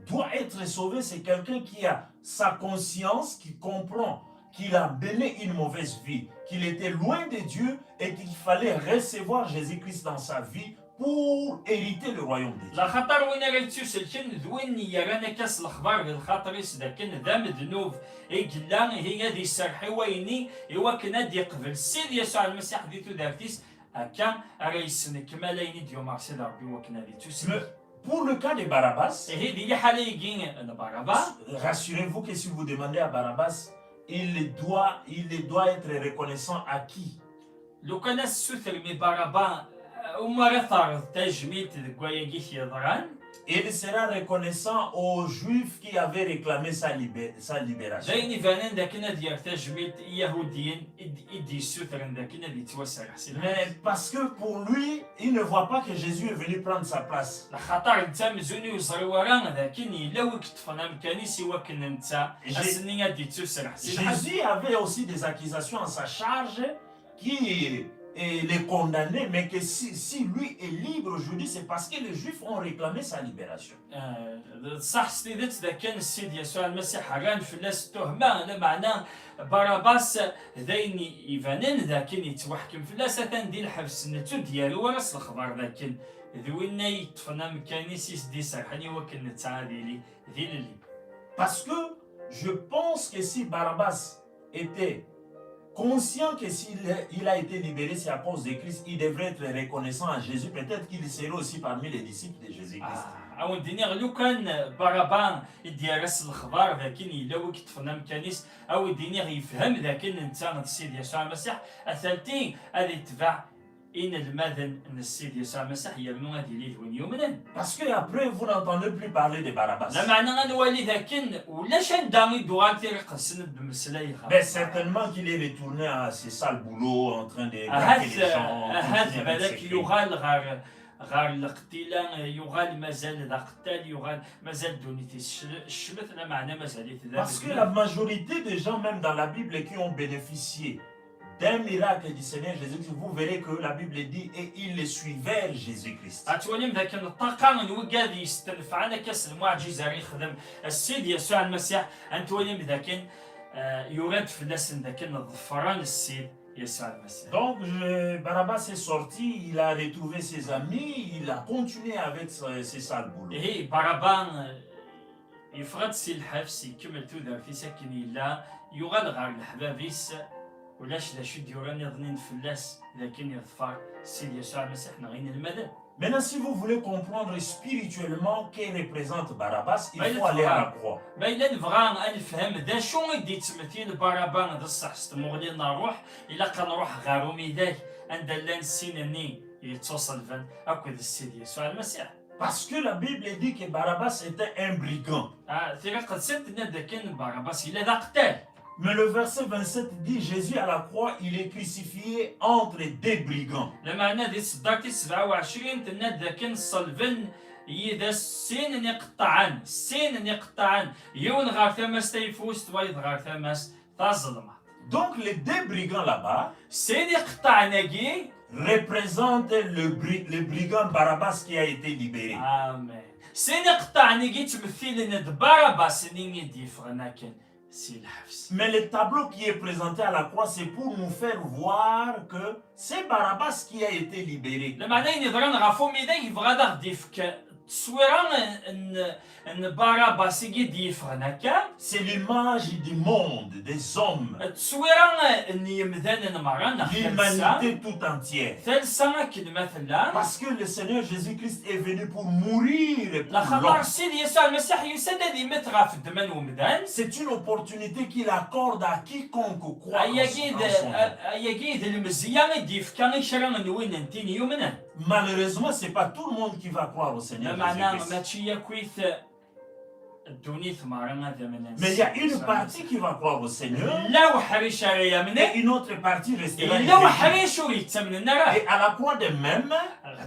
doit être sauvé, c'est quelqu'un qui a sa conscience, qui comprend qu'il a mené une mauvaise vie, qu'il était loin de Dieu et qu'il fallait recevoir Jésus-Christ dans sa vie pour hériter le royaume de Dieu. Laxaṭer win ara yettuselken d win yerran akka s lexbar di lxaṭer-is d akken d amednub i yella, ihi ad iserreḥ i wayenni i wakken ad d-iqbel Ssid Yasuɛ Lmasiḥ di tudert-is, akka ara yesnekmal ayen i d-yumeṛ Sidi Ṛebbi i wakken ad ittuselk. Mais pour le cas de Barabbas, Ihi di liḥala-agi n Baraba, rassurez-vous que si vous demandez à Barabbas, il doit, il doit être reconnaissant à qui? Lukan ad tessutrem i Baraba, umi ara terreḍ tajmilt deg wayagi i t-yeḍran? Il sera reconnaissant aux Juifs qui avaient réclamé sa, libé- sa D libération. ayen ibanen d akken ad yerr tajmilt i Yahudiyen i d- i d-yessutren d akken ad yettwaserreḥ si lḥebs. Mais parce que pour lui, il ne voit pas que Jésus est venu prendre sa place. Laxaṭer netta amzun ur yeẓri wara d akken yella wi yeṭṭfen amkan-is i wakken netta Jé- ass-nni ad d-yettuserreḥ si lḥebs. Jésus avait aussi des accusations à sa charge qui eh, les condamnaient, mais que si, si lui est libre aujourd'hui, c'est parce que les Juifs ont réclamé sa libération. Eh, d ṣṣeḥ s tidet d akken Ssid Yasuɛ Lmasiḥ rran fell-as tuhma, lameɛna Barabas d ayen ibanen d akken yettwaḥkem fell-as, atan di lḥebs, netta ur d-yerri wara s lexbar d akken d winna yeṭṭfen amkan-is i s-d-iserḥen i wakken netta ad yili d ilelli. Parce que je pense que si Barabbas était conscient que s'il est- il a été libéré, c'est à cause de Christ, il devrait être reconnaissant à Jésus. Peut-être qu'il serait aussi parmi les disciples de Jésus-Christ. Ah, a wen-d-iniɣ, lukan Baraba i d-yerra s lexbar d akken yella wi yeṭṭfen amkan-is, a wen-d-iniɣ yefhem d akken netta d Ssid Yasuɛ Lmasiḥ, a talti ad itbeɛ inelmaden n Ssid Yasuɛ Lmasiḥ, yernu ad yili d win yumnen. Parce que après, vous n'entendez plus parler de Barabbas. Lameɛna a nwali d akken ulac anda i d-tuɣal Tira Iqedsen ad d-temmeslay ɣef. Mais certainement qu'il est retourné à ses sales boulots, en train de Ahat, braquer les gens, ahat continuer avec balak ses crimes. Yuɣal ɣer, ɣer lqeṭṭila, yuɣal mazal d aqettal, yuɣal mazal ddunit-is tecmet, lameɛna mazal-it d Parce que amednub. La majorité des gens, même dans la Bible, qui ont bénéficié d'un miracle du Seigneur Jésus-Christ, vous verrez que la Bible dit, et ils le suivirent Jésus-Christ. Ad twalim d akken ṭṭaqa n wigad yestenfɛen akka s lmuɛǧiza ara yexdem Ssid Yasuɛ Lmasiḥ, ad twalim d akken, eh, yura-d fell-asen d akken ḍefren Ssid Yasuɛ Lmasiḥ. Donc, je- Barabbas est sorti, il a retrouvé ses amis, il a continué avec ses, ses sales boulots. Ihi Baraba, eh, yeffeɣ-d si lḥebs, ikemmel tudert-is akken yella, yuɣal ɣer leḥbab-is, ulac d acu i d-yuran iḍnin fell-as d akken yeḍfer Ssid Yasuɛ Lmasiḥ neɣ inelmaden. Maintenant, si vous voulez comprendre spirituellement que représente Barabbas, il faut aller à la croix. Ma yella nebɣa ad nefhem d acu i d-yettmetil Baraba d ṣṣeḥ s tmuɣli n ṛṛuḥ, ilaq ad nṛuḥ ɣer umidag anda llan sin-nni yettuṣelben akked Ssid Yasuɛ Lmasiḥ. Parce que la Bible dit que Barabbas était un brigand. Ah, Tira Iqedsen tenna-d akken Barabas yella d aqettal. Mais le verset vingt-sept dit, Jésus à la croix, il est crucifié entre des brigands. Lameɛna di tseddart tis sebɛa u ɛecrin tenna-d dakken ṣelben yid-s sin n iqeṭṭaɛen, sin n iqeṭṭaɛen, yiwen ɣer tama-s tayeffust, wayeḍ ɣer tama-s tazelmaḍt. Donc les deux brigands là-bas Sin iqeṭṭaɛen-agi représentent le, bri- le brigand Barabbas qui a été libéré. Amen. Sin iqeṭṭaɛen-agi ttmettilen-d Barabas-nni i d-yeffɣen akken si lḥebs. Mais le tableau qui est présenté à la croix, c'est pour nous faire voir que c'est Barabbas qui a été libéré. Lameɛna ayen yeḍran ɣef umidag yebɣa ad aɣ-d-yefk tteswira n, n, n Barabas i d-yeffɣen akka. C'est l'image du monde, des hommes, Tteswira n yemdanen merra neɣ talsa. L'humanité tout entière. Talsa akken ma tella. Parce que le Seigneur Jésus-Christ est venu pour mourir pour Laxaṭer l'homme. Sidi Yasuɛ Lmasiḥ yusa-d ad imet ɣef ddemma n umdan. C'est une opportunité qu'il accorde à quiconque croit en, Ayagi d, en son nom. ayagi d lemzeyya i d-yefka i kra n win n tin yumnen. Malheureusement, c'est pas tout le monde qui va croire au Seigneur Lameɛna Jésus-Christ. Mačči yakk-it ddunit merra ad amnen. Mais il y a une partie qui va croire au Seigneur Yella uḥric ara yamnen, et une autre partie restera yella incrédule. Uḥric ur yettamnen ara. Et à la croix de même,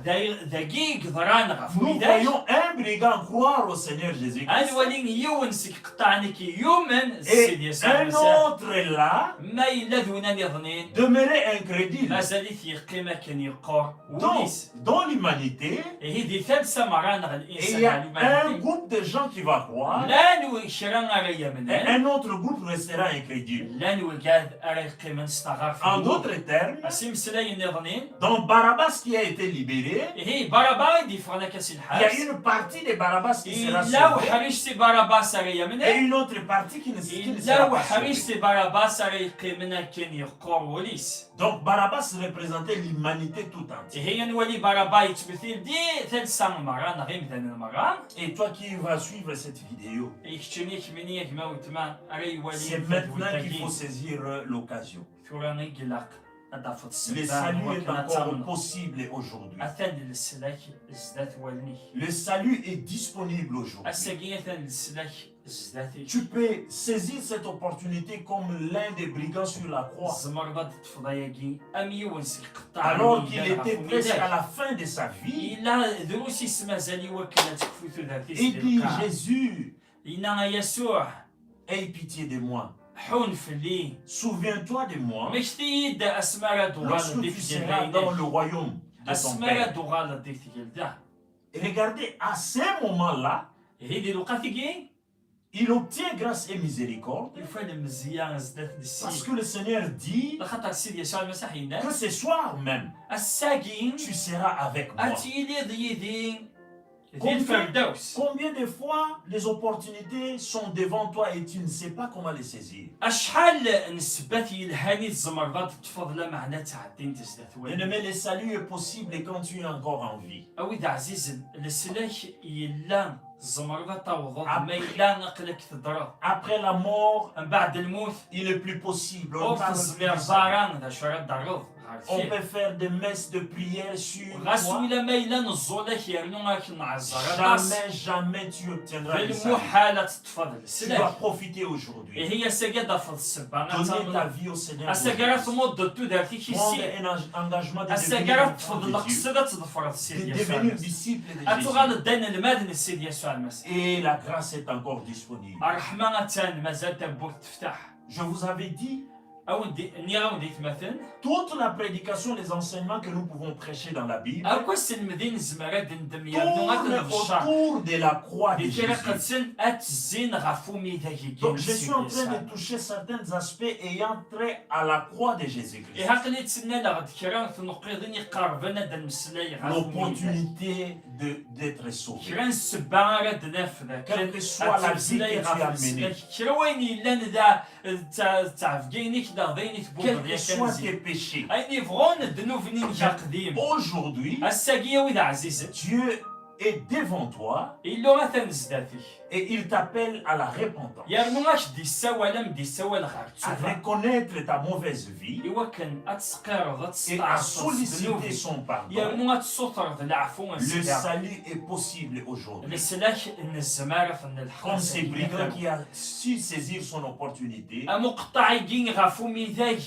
Day- dagi i yeḍran ɣef Nous widak. Voyons un brigand croire au Seigneur Jésus-Christ. Ad nwali yiwen seg iqeṭṭaɛen-agi yumen s Et Sidi Yesu un Lmasiḥ. Autre là Ma yella d win niḍnin, demeurait incrédule. Mazal-it yeqqim akken yeqqur Donc, wul-is. Dans l'humanité, Ihi di talsa merra neɣ et il l'insan y a ɣer un l'humanité, groupe de gens qui va croire llan wi- kra ara et yamnen, un autre groupe restera incrédule. Llan wigad ara yeqqimen s taɣaft. En d'autres termes, S imeslayen niḍnin, dans Barabbas qui a été libéré, ihi Baraba i d-yeffɣen akka si il y a lḥebs. Une partie de Barabbas qui sera Yella sauvée uḥric si Barabas ara yamnen. Et une autre partie qui ne, qui ne Yella sera pas uḥric sauvée. Si Barabas ara yeqqimen akken yeqqur wul-is. Donc Barabbas représentait l'humanité tout entière. Ihi ad nwali Baraba yettmetil di talsa merra neɣ imdanen merra. Et toi qui vas suivre cette vidéo, I keččini kemmini a gma weltma ara c'est iwalin maintenant qu'il tadwilt-agi. Faut saisir euh, l'occasion. Tura i ilaq ad tafeḍ Le ssebba salut est wakken ad encore tamneḍ. Possible aujourd'hui. Atan leslak zdat wallen-ik. Le salut est disponible aujourd'hui. Ass-agi atan leslak zdat-ik. Tu peux saisir cette opportunité comme l'un des brigands sur la croix. Tzemreḍ ad teṭṭfeḍ ayagi am yiwen seg iqeṭṭaɛen Alors i qu'il yellan ɣef était presque à umidag. La fin de sa vie. Yella drus i s-mazal i wakken ad tekfu tudert-is Il di dit, lqaɛa. Jésus, Yenna a Yasuɛ, aie pitié de moi. Ḥun fell-i. Souviens-toi de moi Mmekti-yi-d asmi ara d-uɣaleḍ lorsque di tu seras tgelda-inek. Dans le royaume de ton Asmi ara Père. D-uɣaleḍ di tgelda. Et regardez, à ce moment-là, Ihi di lewqat-agi, il obtient grâce et miséricorde yufa lemzeyya zdat n parce Ssid. Que le Seigneur dit Lxaṭer Sidi Yasuɛ Lmasiḥ yenna-d, que ce soir même, ass-agi tu seras avec moi. Ad tiliḍ yid-i di Combien, Lferdaws. Combien de fois les opportunités sont devant toi et tu ne sais pas comment les saisir. Acḥal n ssebbat yelhan i tzemreḍ ad teṭṭfeḍ lameɛna ttɛeddint zdat wallen. Bien-aimé, le salut est possible quand tu es encore en vie. A wid ɛzizen, leslak yella tzemreḍ ad tawḍeḍ ma yella aql-ak teddreḍ. Après la mort, Mbeɛd lmut, il n'est plus possible. On ur tezmireḍ ara d acu ara d-terreḍ ɣer deffir. On peut faire des messes de prière sur toi. Ɣas ulamma yella neẓẓul-ak yernu ad k-nɛezzer aṭas. Jamais, jamais tu obtiendras le salut. D lmuḥal ad teṭṭfeḍ leslak. Tu dois profiter aujourd'hui. Ihi ass-agi ad d-tafeḍ ssebba ad tamneḍ. Donner ta vie au Seigneur Jésus. Ass-agi ara tmuddeḍ tudert-ik i Ssid. Prendre un engagement de devenir enfant de Dieu. Ass-agi ara teṭṭfeḍ lqesd ad tḍefreḍ Ssid Yasuɛ Lmasiḥ. De devenir disciple de Jésus. Ad tuɣaleḍ d anelmad n Ssid Yasuɛ Lmasiḥ. Et la grâce est encore disponible. Ṛṛeḥma attan, mazal tawwurt tefteḥ. Je vous avais dit, Awen-d-, nniɣ-awen-d aytmaten. Toute la prédication, les enseignements que nous pouvons prêcher dans la Bible, akk aselmed i nezmer ad d-neddem yernu ad t-nebcer. Tourne autour de la croix de Jésus. Di Tira Iqedsen ad tezzin ɣef umidag-agi. Donc, je suis en train de toucher certains aspects ayant trait à la croix de Jésus-Christ. Ihi aql-i ttnaleɣ-d kra n tneqqiḍin iqerben ad d-nmeslay ɣef umidag. L'opportunité de, d'être sauvé. Kra n ssebba ara d-naf d akken ad tmeslay ɣef leslak. Quelle que soit la vie que tu as menée. Kra wayen yellan da d ta-, d tɛebga-inek neɣ d ayen i tewwiḍ yakan zik. Quels que soient tes péchés. Ayen yebɣun ddnub-nni-inek aqdim. Aujourd'hui, ass-agi, a wid ɛzizen, Dieu est devant toi. Illu atan zdat-k. Et il t'appelle à la repentance. Yernu ad k-d-issawal, am d-issawal ɣer ttuba. À reconnaître ta mauvaise vie. I wakken ad tesqireḍ, ad testeɛrfeḍ s ddnub-ik. Et à solliciter son pardon. Yernu ad tessutreḍ leɛfu n Sidi. Le salut est possible aujourd'hui. Leslak nezmer ad t-nelḥeq ass-agi. Comme ce brigand qui a su saisir son opportunité. Am uqeṭṭeɛ-agi ɣef umidag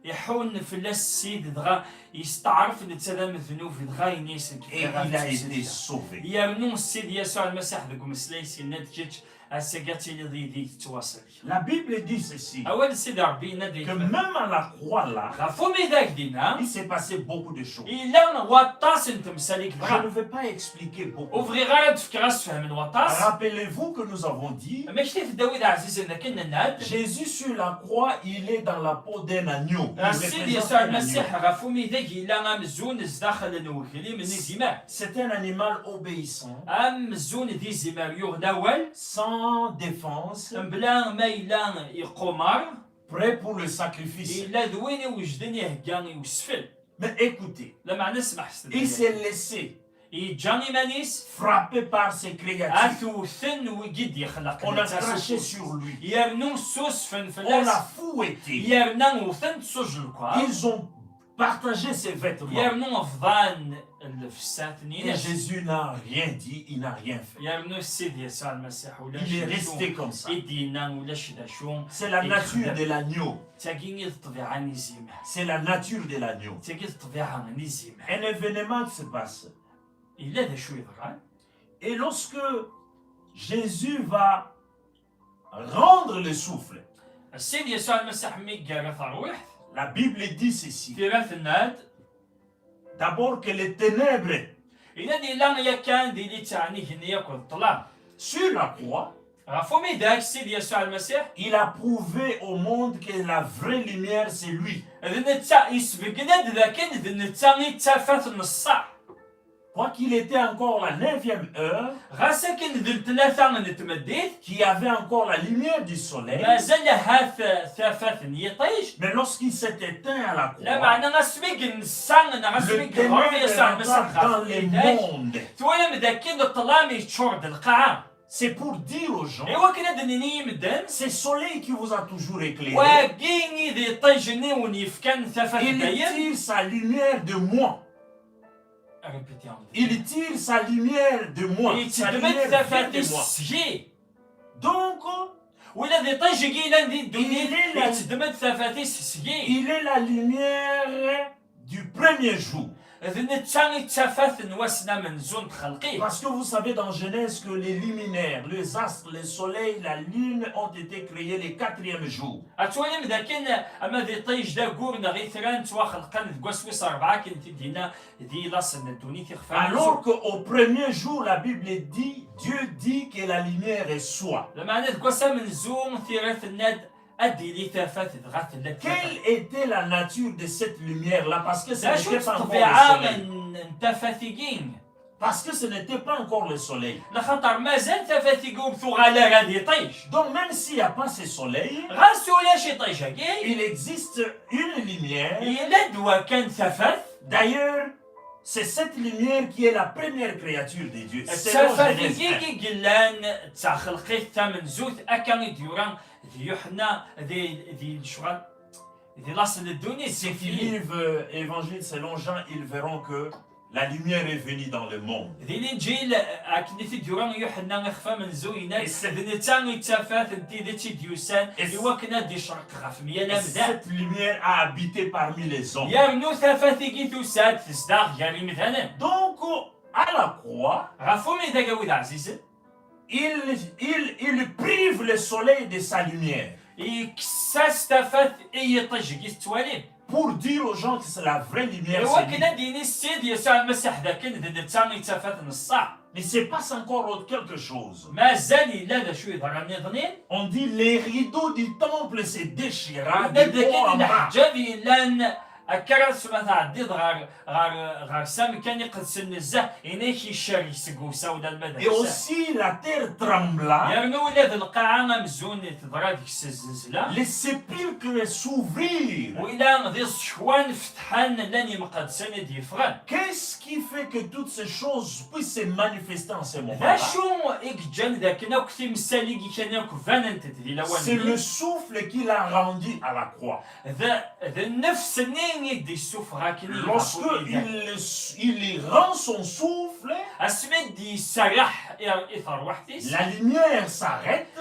iḥun fell-as Ssid, dɣa yesteɛref netta d amednub, dɣa yenna-yas nekk bɣiɣ ad ttuselkeɣ. Et il a été sauvé. Yernu Ssid Yasuɛ Lmasiḥ deg umeslay-is yenna-d, kečč ass-agi ad tiliḍ yid-i tettwaselkeḍ. La Bible dit ceci, awal n Sidi Ṛebbi yenna-d que même à la croix là, ɣef umidag dinna, il s'est passé beaucoup de choses. Yella waṭas n temsal i yeḍran. Je ne vais pas expliquer beaucoup. Ur bɣiɣ ara ad d-fkeɣ asefhem n waṭas. Rappelez-vous que nous avons dit, Mmektit-d a wid ɛzizen akken nenna-d. Jésus sur la croix, il est dans la peau d'un agneau. Il représente un agneau. Sidi Yasuɛ Lmasiḥ ɣef umidag yella amzun zdaxel n weglim n izimer. C'est un animal obéissant. Amzun d izimer yuɣ lawal. Sans défense. Mebla ma yella iqumar. Prêt pour le sacrifice. Yella d win iwejden ihegga i usfel. Mais écoutez. Lameɛna smeḥset-d. Il s'est laissé. Yeǧǧa iman-is. Frappé par ces créatures. Ad t-wten wigi d-yexleq. On a craché sur lui. Yernu ssusfen fell-as. On l'a fouetté. Yerna wten-t s ujelqar. Ils ont partager ses vêtements. Yernu bḍan llebsat-nni. Et Jésus n'a rien dit, il n'a rien fait. Yernu Sidi Yasuɛ Lmasiḥ ulac Il est d acu resté comme ça. I d-yenna ulac d acu. C'est la Et nature il- de l'agneau. Tagi i d ṭṭbiɛa n izimer. C'est la nature de l'agneau. Tagi d ṭṭbiɛa n izimer. Un événement qui se passe. Yella d acu yeḍran. Et lorsque Jésus va rendre le souffle, Sidi Yasuɛ Lmasiḥ mi yerra tarwiḥt, la Bible dit ceci. Tira tenna-d, D'abord que les ténèbres yella d yella yakan di littɛen igenni akked ṭṭlam. Sur la croix, Ɣef umidag Sidi Yasuɛ Lmasiḥ, il a prouvé au monde que la vraie lumière, c'est lui. D netta, yesbeggen-d dakken d netta i d tafat n ṣṣeḥ. Quoiqu'il était encore la neuvième heure, Ɣas akken d tlata n tmeddit, qu'il y avait encore la lumière du soleil, mazal ahat tafat n yiṭij. Mais lorsqu'il s'est éteint à la croix, Lameɛna asmi i yensa neɣ asmi le i yeɣreb ténèbre Yasuɛ Lmasiḥ rentra dans ɣef le umidag, monde. twalam dakken ṭṭlam yeččur-d lqaɛa. C'est pour dire aux gens, I wakken ad d-nini i medden, ce soleil qui vous a toujours éclairé, wagi i d iṭij-nni wen-yefkan tafat il dayem. Tire sa lumière de moi. Répétez en Il tire sa lumière de moi. Sa Yettedm-d lumière vient tafat de moi. Seg-i. Donc, Ula d iṭij-agi yellan di ddunit, Il est la- yettedm-d tafat-is seg-i. Il est la lumière du premier jour. D netta i d tafat n wass n amenzu n txelqit. Parce que vous savez dans Genèse que les luminaires, les astres, le soleil, la lune ont été créés le quatrième jour. Ad twalim dakken ama d iṭij d aggur neɣ itran ttwaxelqen deg wass wis rebɛa akken t-id-yenna di laṣel n ddunit ixef amenzu. Alors qu'au premier jour, la Bible dit, Dieu dit que la lumière est soi. Lameɛna deg wass amenzu tira tenna-d ad d-tili tafat dɣa tella tafat. Quelle était la nature de cette lumière-là? Parce que ce D acu n'était d pas encore le ṭṭbiɛa soleil. n n tafat-igi? Parce que ce n'était pas encore le soleil. Laxaṭer mazal tafat-igi ur tuɣal ara d iṭij. Donc même s'il n'y a pas ce soleil, Ɣas ulac iṭij-agi, il existe une lumière. Yella-d wakan tafat. D'ailleurs, c'est cette lumière qui est la première créature de Dieu. D Selon tafat Genèse igi un. I yellan d taxelqit tamenzut, akka i d-yura d Yuḥenna di, di lecɣal, di laṣel n ddunit. Ceux qui lisent euh, Évangile selon Jean, ils verront que la lumière est venue dans le monde. Di Linǧil, akken i t-id-yura Yuḥenna ixef amenzu, yenna-d Et c'est- d netta i d tafat n tidet i d-yusan Et c'est- i wakken ad d-icreq ɣef myal Et amdan. Cette lumière a habité parmi les hommes. Yernu tafat-igi tusa-d tezdeɣ gar imdanen. Donc, à la croix, Ɣef umidag a wid ɛzizen, il, il, il prive le soleil de sa lumière. Yekkes-as tafat i yiṭij-agi tettwalim. Pour dire aux gens que c'est la vraie lumière, I c'est wakken lui. Ad d-yini Ssid Yasuɛ Lmasiḥ dakken d netta i d tafat n ṣṣeḥ. Mais il se passe encore autre quelque chose. Mazal yella d acu yeḍran niḍnin. On dit les rideaux du temple se déchira Yenna-d de haut en dakken bas. Leḥǧab yellan akka ara tesma tɛeddiḍ ɣer, ɣer, ɣer s amkan iqedsen nezzeh, inek icerreg seg usawen alma d Et ass-a. Aussi la terre trembla. Yernu ula d lqaɛa amzun teḍra deg-s zzelzla. Les sépulcres s'ouvrirent. Wila d iẓekwan fetḥen llan imqedsen i d-yeffɣen. Qu'est-ce qui fait que toutes ces choses puissent se manifester en ce D moment-là? acu i yeǧǧan dakken akk timsal-igi kan akk banent-d di lawan-nni? C'est le souffle qu'il a rendu à la croix. D, d nnefs-nni i d-issufeɣ akken i Lorsque ɣef umidag. il, il y rend son souffle, Asmi d-yesserreḥ i, i terwiḥt-is, la lumière s'arrête,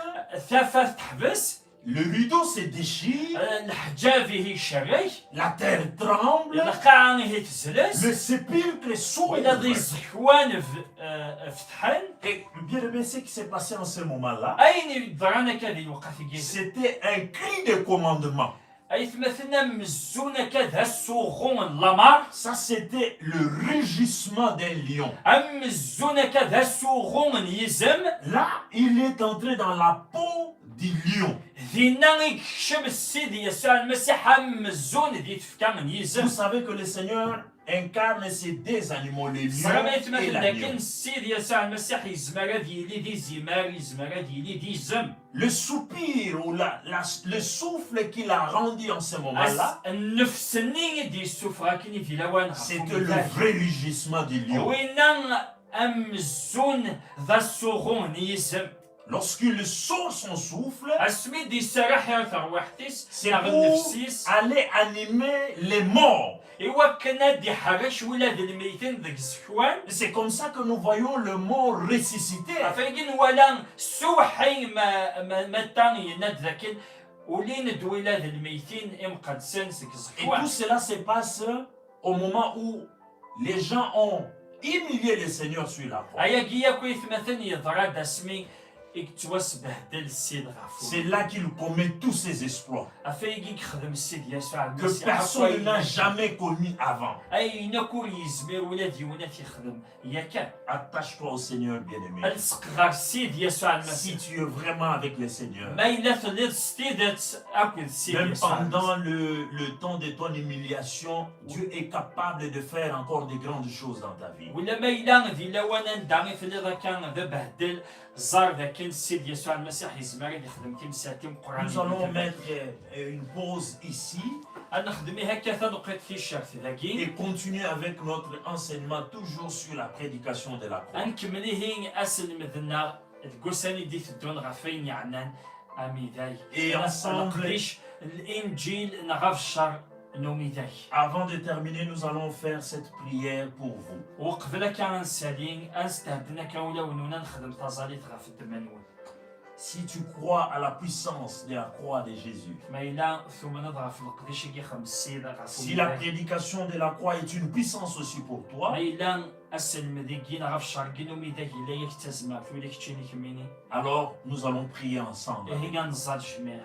tafat teḥbes, le rideau se déchire, eh, leḥǧab-ih icerreg, la terre tremble, lqaɛa ihi tezlez, le sépulcre s'ouvre. Wila d iẓekwan f-, eh, fetḥen. Et bien aimé, ce qui s'est passé en ce moment-là, Ayen yeḍran akka di lweqt-agi, c'était un cri de commandement. Aytmaten, amzun akka d asuɣu n lamer. Ça, c'était le rugissement d'un lion. Amzun akka d asuɣu n yizem. Là, il est entré dans la peau du lion. Dinna i yekcem Ssid Yasuɛ Lmasiḥ amzun di tfekka n yizem. Vous savez que le Seigneur incarne ces deux animaux, le lion Tesɛam et aytmaten l'agneau. Dakken Ssid Yasuɛ Lmasiḥ yezmer ad yili d izimer, yezmer ad yili d izem. Le soupir ou la, la- le souffle qu'il a rendu en ce moment-là, As-, nnefs-nni i d-yessufeɣ akken i d lawan ɣef c'était le umidag. Vrai rugissement du lion. Winna amzun d asuɣu n yizem. Lorsqu'il sort son souffle, asmi d-iserreḥ i terwiḥt-is c'est neɣ pour nnefs-is, aller animer les morts. I wakken ad d-iḥerrek wila d lmeytin deg iẓekwan. C'est comme ça que nous voyons le mort ressuscité. Ɣef wagi nwala s uweḥḥi ma, ma, ma ta yenna-d dakken ulin-d wila d lmeytin imqedsen seg Et iẓekwan. Tout cela se passe au moment où les gens ont humilié le Seigneur sur la croix. Ayagi yakk aytmaten yeḍra-d asmi i yettwasbehdel Ssid ɣef C'est là qu'il commet tous ses exploits Ɣef wagi i yexdem Ssid Yasuɛ que Lmasiḥ akk personne n'a ayen, jamais commis avant. Ayen akk ur yezmir ula d yiwen ad t-yexdem yakan. Attache-toi au Seigneur bien-aimé. Lseq ɣer Ssid Yasuɛ Si Lmasiḥ. Tu es vraiment avec le Seigneur, Ma yella telliḍ s tidet akked Ssid même Yasuɛ Lmasiḥ. Pendant le, le temps de ton humiliation, Dieu est capable de faire encore de grandes choses dans ta vie. Wala ma yella di lawan anda i telliḍ akka d abehdel, ẓer dakken Ssid Yasuɛ Lmasiḥ yezmer ad yexdem timsal timeqqranin. Nous allons mettre euh, une pause ici Ad nexdem i akka taneqqiṭ ticcert dagi. Et continuer avec notre enseignement toujours sur la prédication de la croix. Ad nkemmel ihi aselmed-nneɣ deg ussan i d-iteddun ɣef wayen yeɛnan amidag. Et ensemble, Leqdic, Linǧil neɣ abeccer n umidag. Avant de terminer, nous allons faire cette prière pour vous. Uqbel akka ad nsali, ad nstehden akka ulawen-nwen, ad nexdem taẓallit ɣef ddemma-nwen. Si tu crois à la puissance de la croix de Jésus, Ma yella tumneḍ ɣef leqdic i yexdem Ssid ɣef si la umidag, prédication de la croix est une puissance aussi pour toi, ma yella aselmed-agi neɣ abeccer-agi n umidag yella yak d tazmert ula keččini kemmini, alors nous allons prier ensemble. Ihi ad nẓal jmiɛ.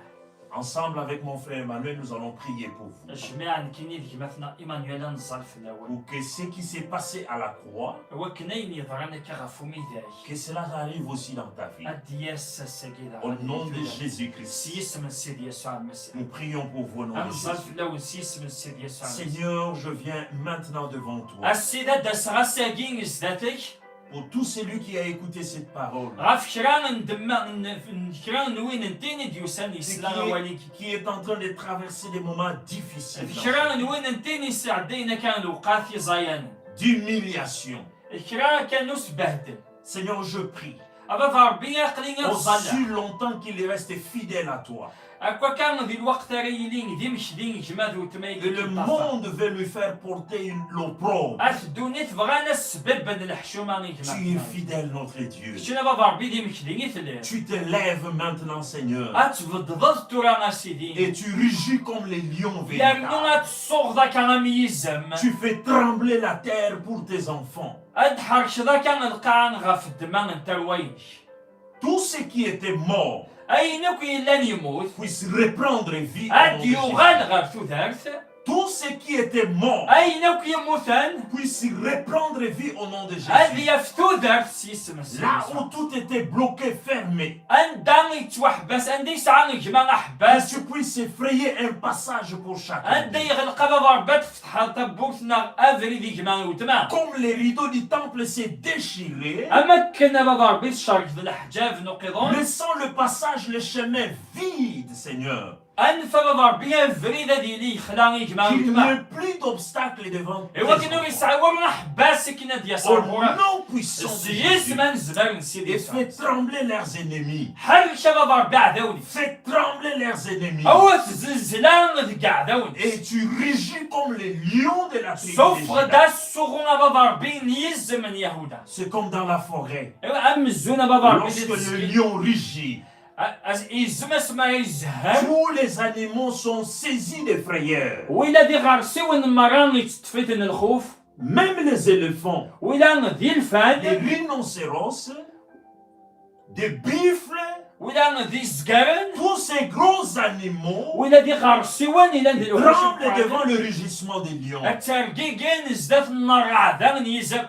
Ensemble avec mon frère Emmanuel, nous allons prier pour vous. Jmiɛ nekkini d gma-tneɣ Emmanuel ad nẓal fell-awen. Pour que ce qui s'est passé à la croix, Wakken ayen yeḍran akka ɣef umidag, que cela arrive aussi dans ta vie. Ad d-yas ass-agi daɣen. Au nom de S Jésus-Christ, yisem n Ssid Yasuɛ Lmasiḥ. Nous prions pour vous au nom Ad de nẓal Jésus. Fell-awen s yisem n Ssid Yasuɛ Lmasiḥ. Seigneur, je viens maintenant devant toi. A Ssid, ad d-aseɣ ass-agi zdat-k. Pour tout celui qui a écouté cette parole, Ɣef kra n demma n, n kra n win n tin i d-yusan yesla awal-agi. Qui est en train de traverser des moments difficiles, D kra n win n tin yesɛeddayen akka lewqat iẓayanen. D'humiliation. Kra kan usbehdel. Seigneur, je prie. A baba Ṛebbi, aql-i ad ẓalleɣ. Aussi longtemps qu'il reste fidèle à toi. Akka kan di lweqt ara yili d imekdi gma d weltma i Et le monde veut lui faire porter une, l'opprobre. At ddunit bɣan ad sbabben leḥcuma i gma. Tu es fidèle, notre Dieu. Kečč a baba Ṛebbi d imekdi i telliḍ. Tu te lèves maintenant, Seigneur. Ad tbeddeḍ tura a Sidi. Et tu rugis comme les lions Yernu véritables. Ad tsuɣeḍ akka am yizem. Tu fais trembler la terre pour tes enfants. Ad tḥerkeḍ akka lqaɛa ɣef ddemma n tarwa-inek. Tout ce qui était mort Ayen akk yellan yemmut, puisse reprendre vie au ad nom de Jésus. Yuɣal ɣer tudert. Tout ce qui était mort Ayen akk yemmuten, puisse reprendre vie au nom de ad Jésus. Yaf tudert s yisem n Là Sidi. Où tout était bloqué, fermé, Anda yettwaḥbas, anda yesɛa gma aḥebbas, que tu puisses frayer un passage pour chacun Anda d'eux. Yeɣleq a baba Ṛebbi ad tfetḥeḍ tawwurt neɣ abrid i gma i weltma. Comme les rideaux du temple s'est déchiré, Am akken a baba Ṛebbi tcerkeḍ leḥǧab n uqiḍun. Laissant le passage, le chemin vide, Seigneur. Anef a baba Ṛebbi abrid ad yili yexla i gma i Qu'il n'y weltma. Ait plus d'obstacle devant tes I wakken ur enfants. Yesɛi wara aḥebbas akken ad d-yas Au ɣur-k. nom puissant de S yisem Jésus. Anezmar n Sidi Et Yasuɛ. Fais trembler leurs ennemis. Ḥerrek a baba Ṛebbi aɛdawen-ik. Fais trembler leurs ennemis. Awet zzelzla deg aɛdawen-ik. Et tu rugis comme les lions de la tribu de Suffeɣ-d Juda. Asuɣu a baba Ṛebbi n yizem n Yahuda. C'est comme dans la forêt. Amzun a baba Ṛebbi di Lorsque le teẓgi. Lion rugit, A- as- Izem asma yezhem. Tous les animaux sont saisis de frayeur. Wila d iɣersiwen merra itteṭṭef-iten lxuf. Même les éléphants, Wila d ilfan. Les rhinocéros, des buffles, Wila d izgaren. Tous ces gros animaux Wila d iɣersiwen ilan di lewḥuc tremblent devant le rugissement des lions. Ad ttergigin zdat n rreɛda n yizem.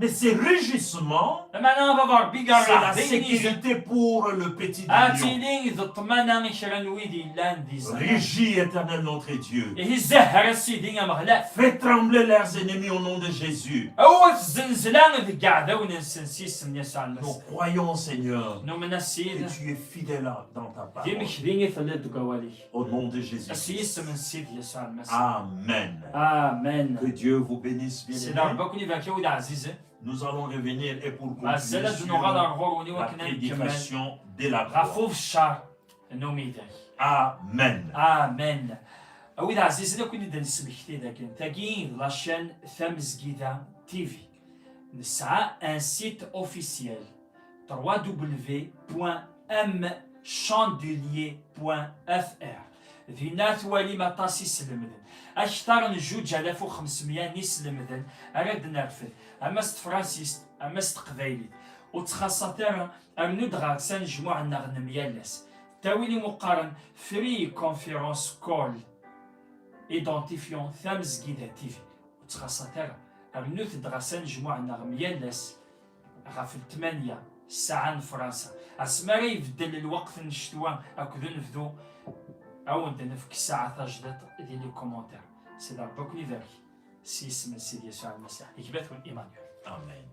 Mais ces rugissements, Lameɛna a baba Ṛebbi c'est la rreɛda n yizem. Sécurité pour le petit Ad lion. Tili d ṭṭmana i kra n wid yellan d izem. Rugis, Éternel notre Dieu. Ihi zehher a Sidi Ameɣlal. Fais trembler leurs ennemis au nom de Jésus. Awet zzelzla deg iɛdawen-nsen s yisem n Yasuɛ Nous Lmasiḥ. Croyons, Seigneur, Numen a Ssid. Que tu es fidèle dans ta D parole. Imekdi i telliḍ deg wawal-ik. Au nom de Jésus. S yisem n Sidi Yasuɛ Lmasiḥ. Amen. Amen. Que Dieu vous bénisse, Sidi bien-aimés. Ṛebbi ad ken-ibarek a wid ɛzizen. Nous allons revenir et pour conclure Mazal ad nuɣal ar sur ɣur-wen i la wakken ad nkemmel prédication de la ɣef croix. Ubeccer n Umidag. Amen. Amen. A wid ɛzizen, ad ken-id-nesmekti dakken tagi d la chaîne Tamezgida T V. Nesɛa un site officiel, www.mchandelier.fr. Dinna ad twalim aṭas iselmden, akteṛ n juǧ alaf u xemsmya n iselmden ara d-nerfed, ama s tefransist ama s teqbaylit. Ur ttxaṣṣat ara, rnu-d ɣer-s anejmuɛ-nneɣ n myal ass. Ttawil imu qqaren Free Conference Call Identifiant Tamezgida T V. Ur ttxaṣṣat ara, rnut-d ɣer-s anejmuɛ-nneɣ myal ass ɣef tmanya, ssaɛa n Fransa. Asmi ara ibeddel lweqt n ccetwa akked unebdu, ad wen-d-nefk ssaɛa tajdiṭ di les commentaires. Sidi Ṛebbi ad ken-ibarek s yisem n Sidi Yasuɛ Lmasiḥ, gma-twen Emmanuel. Amen.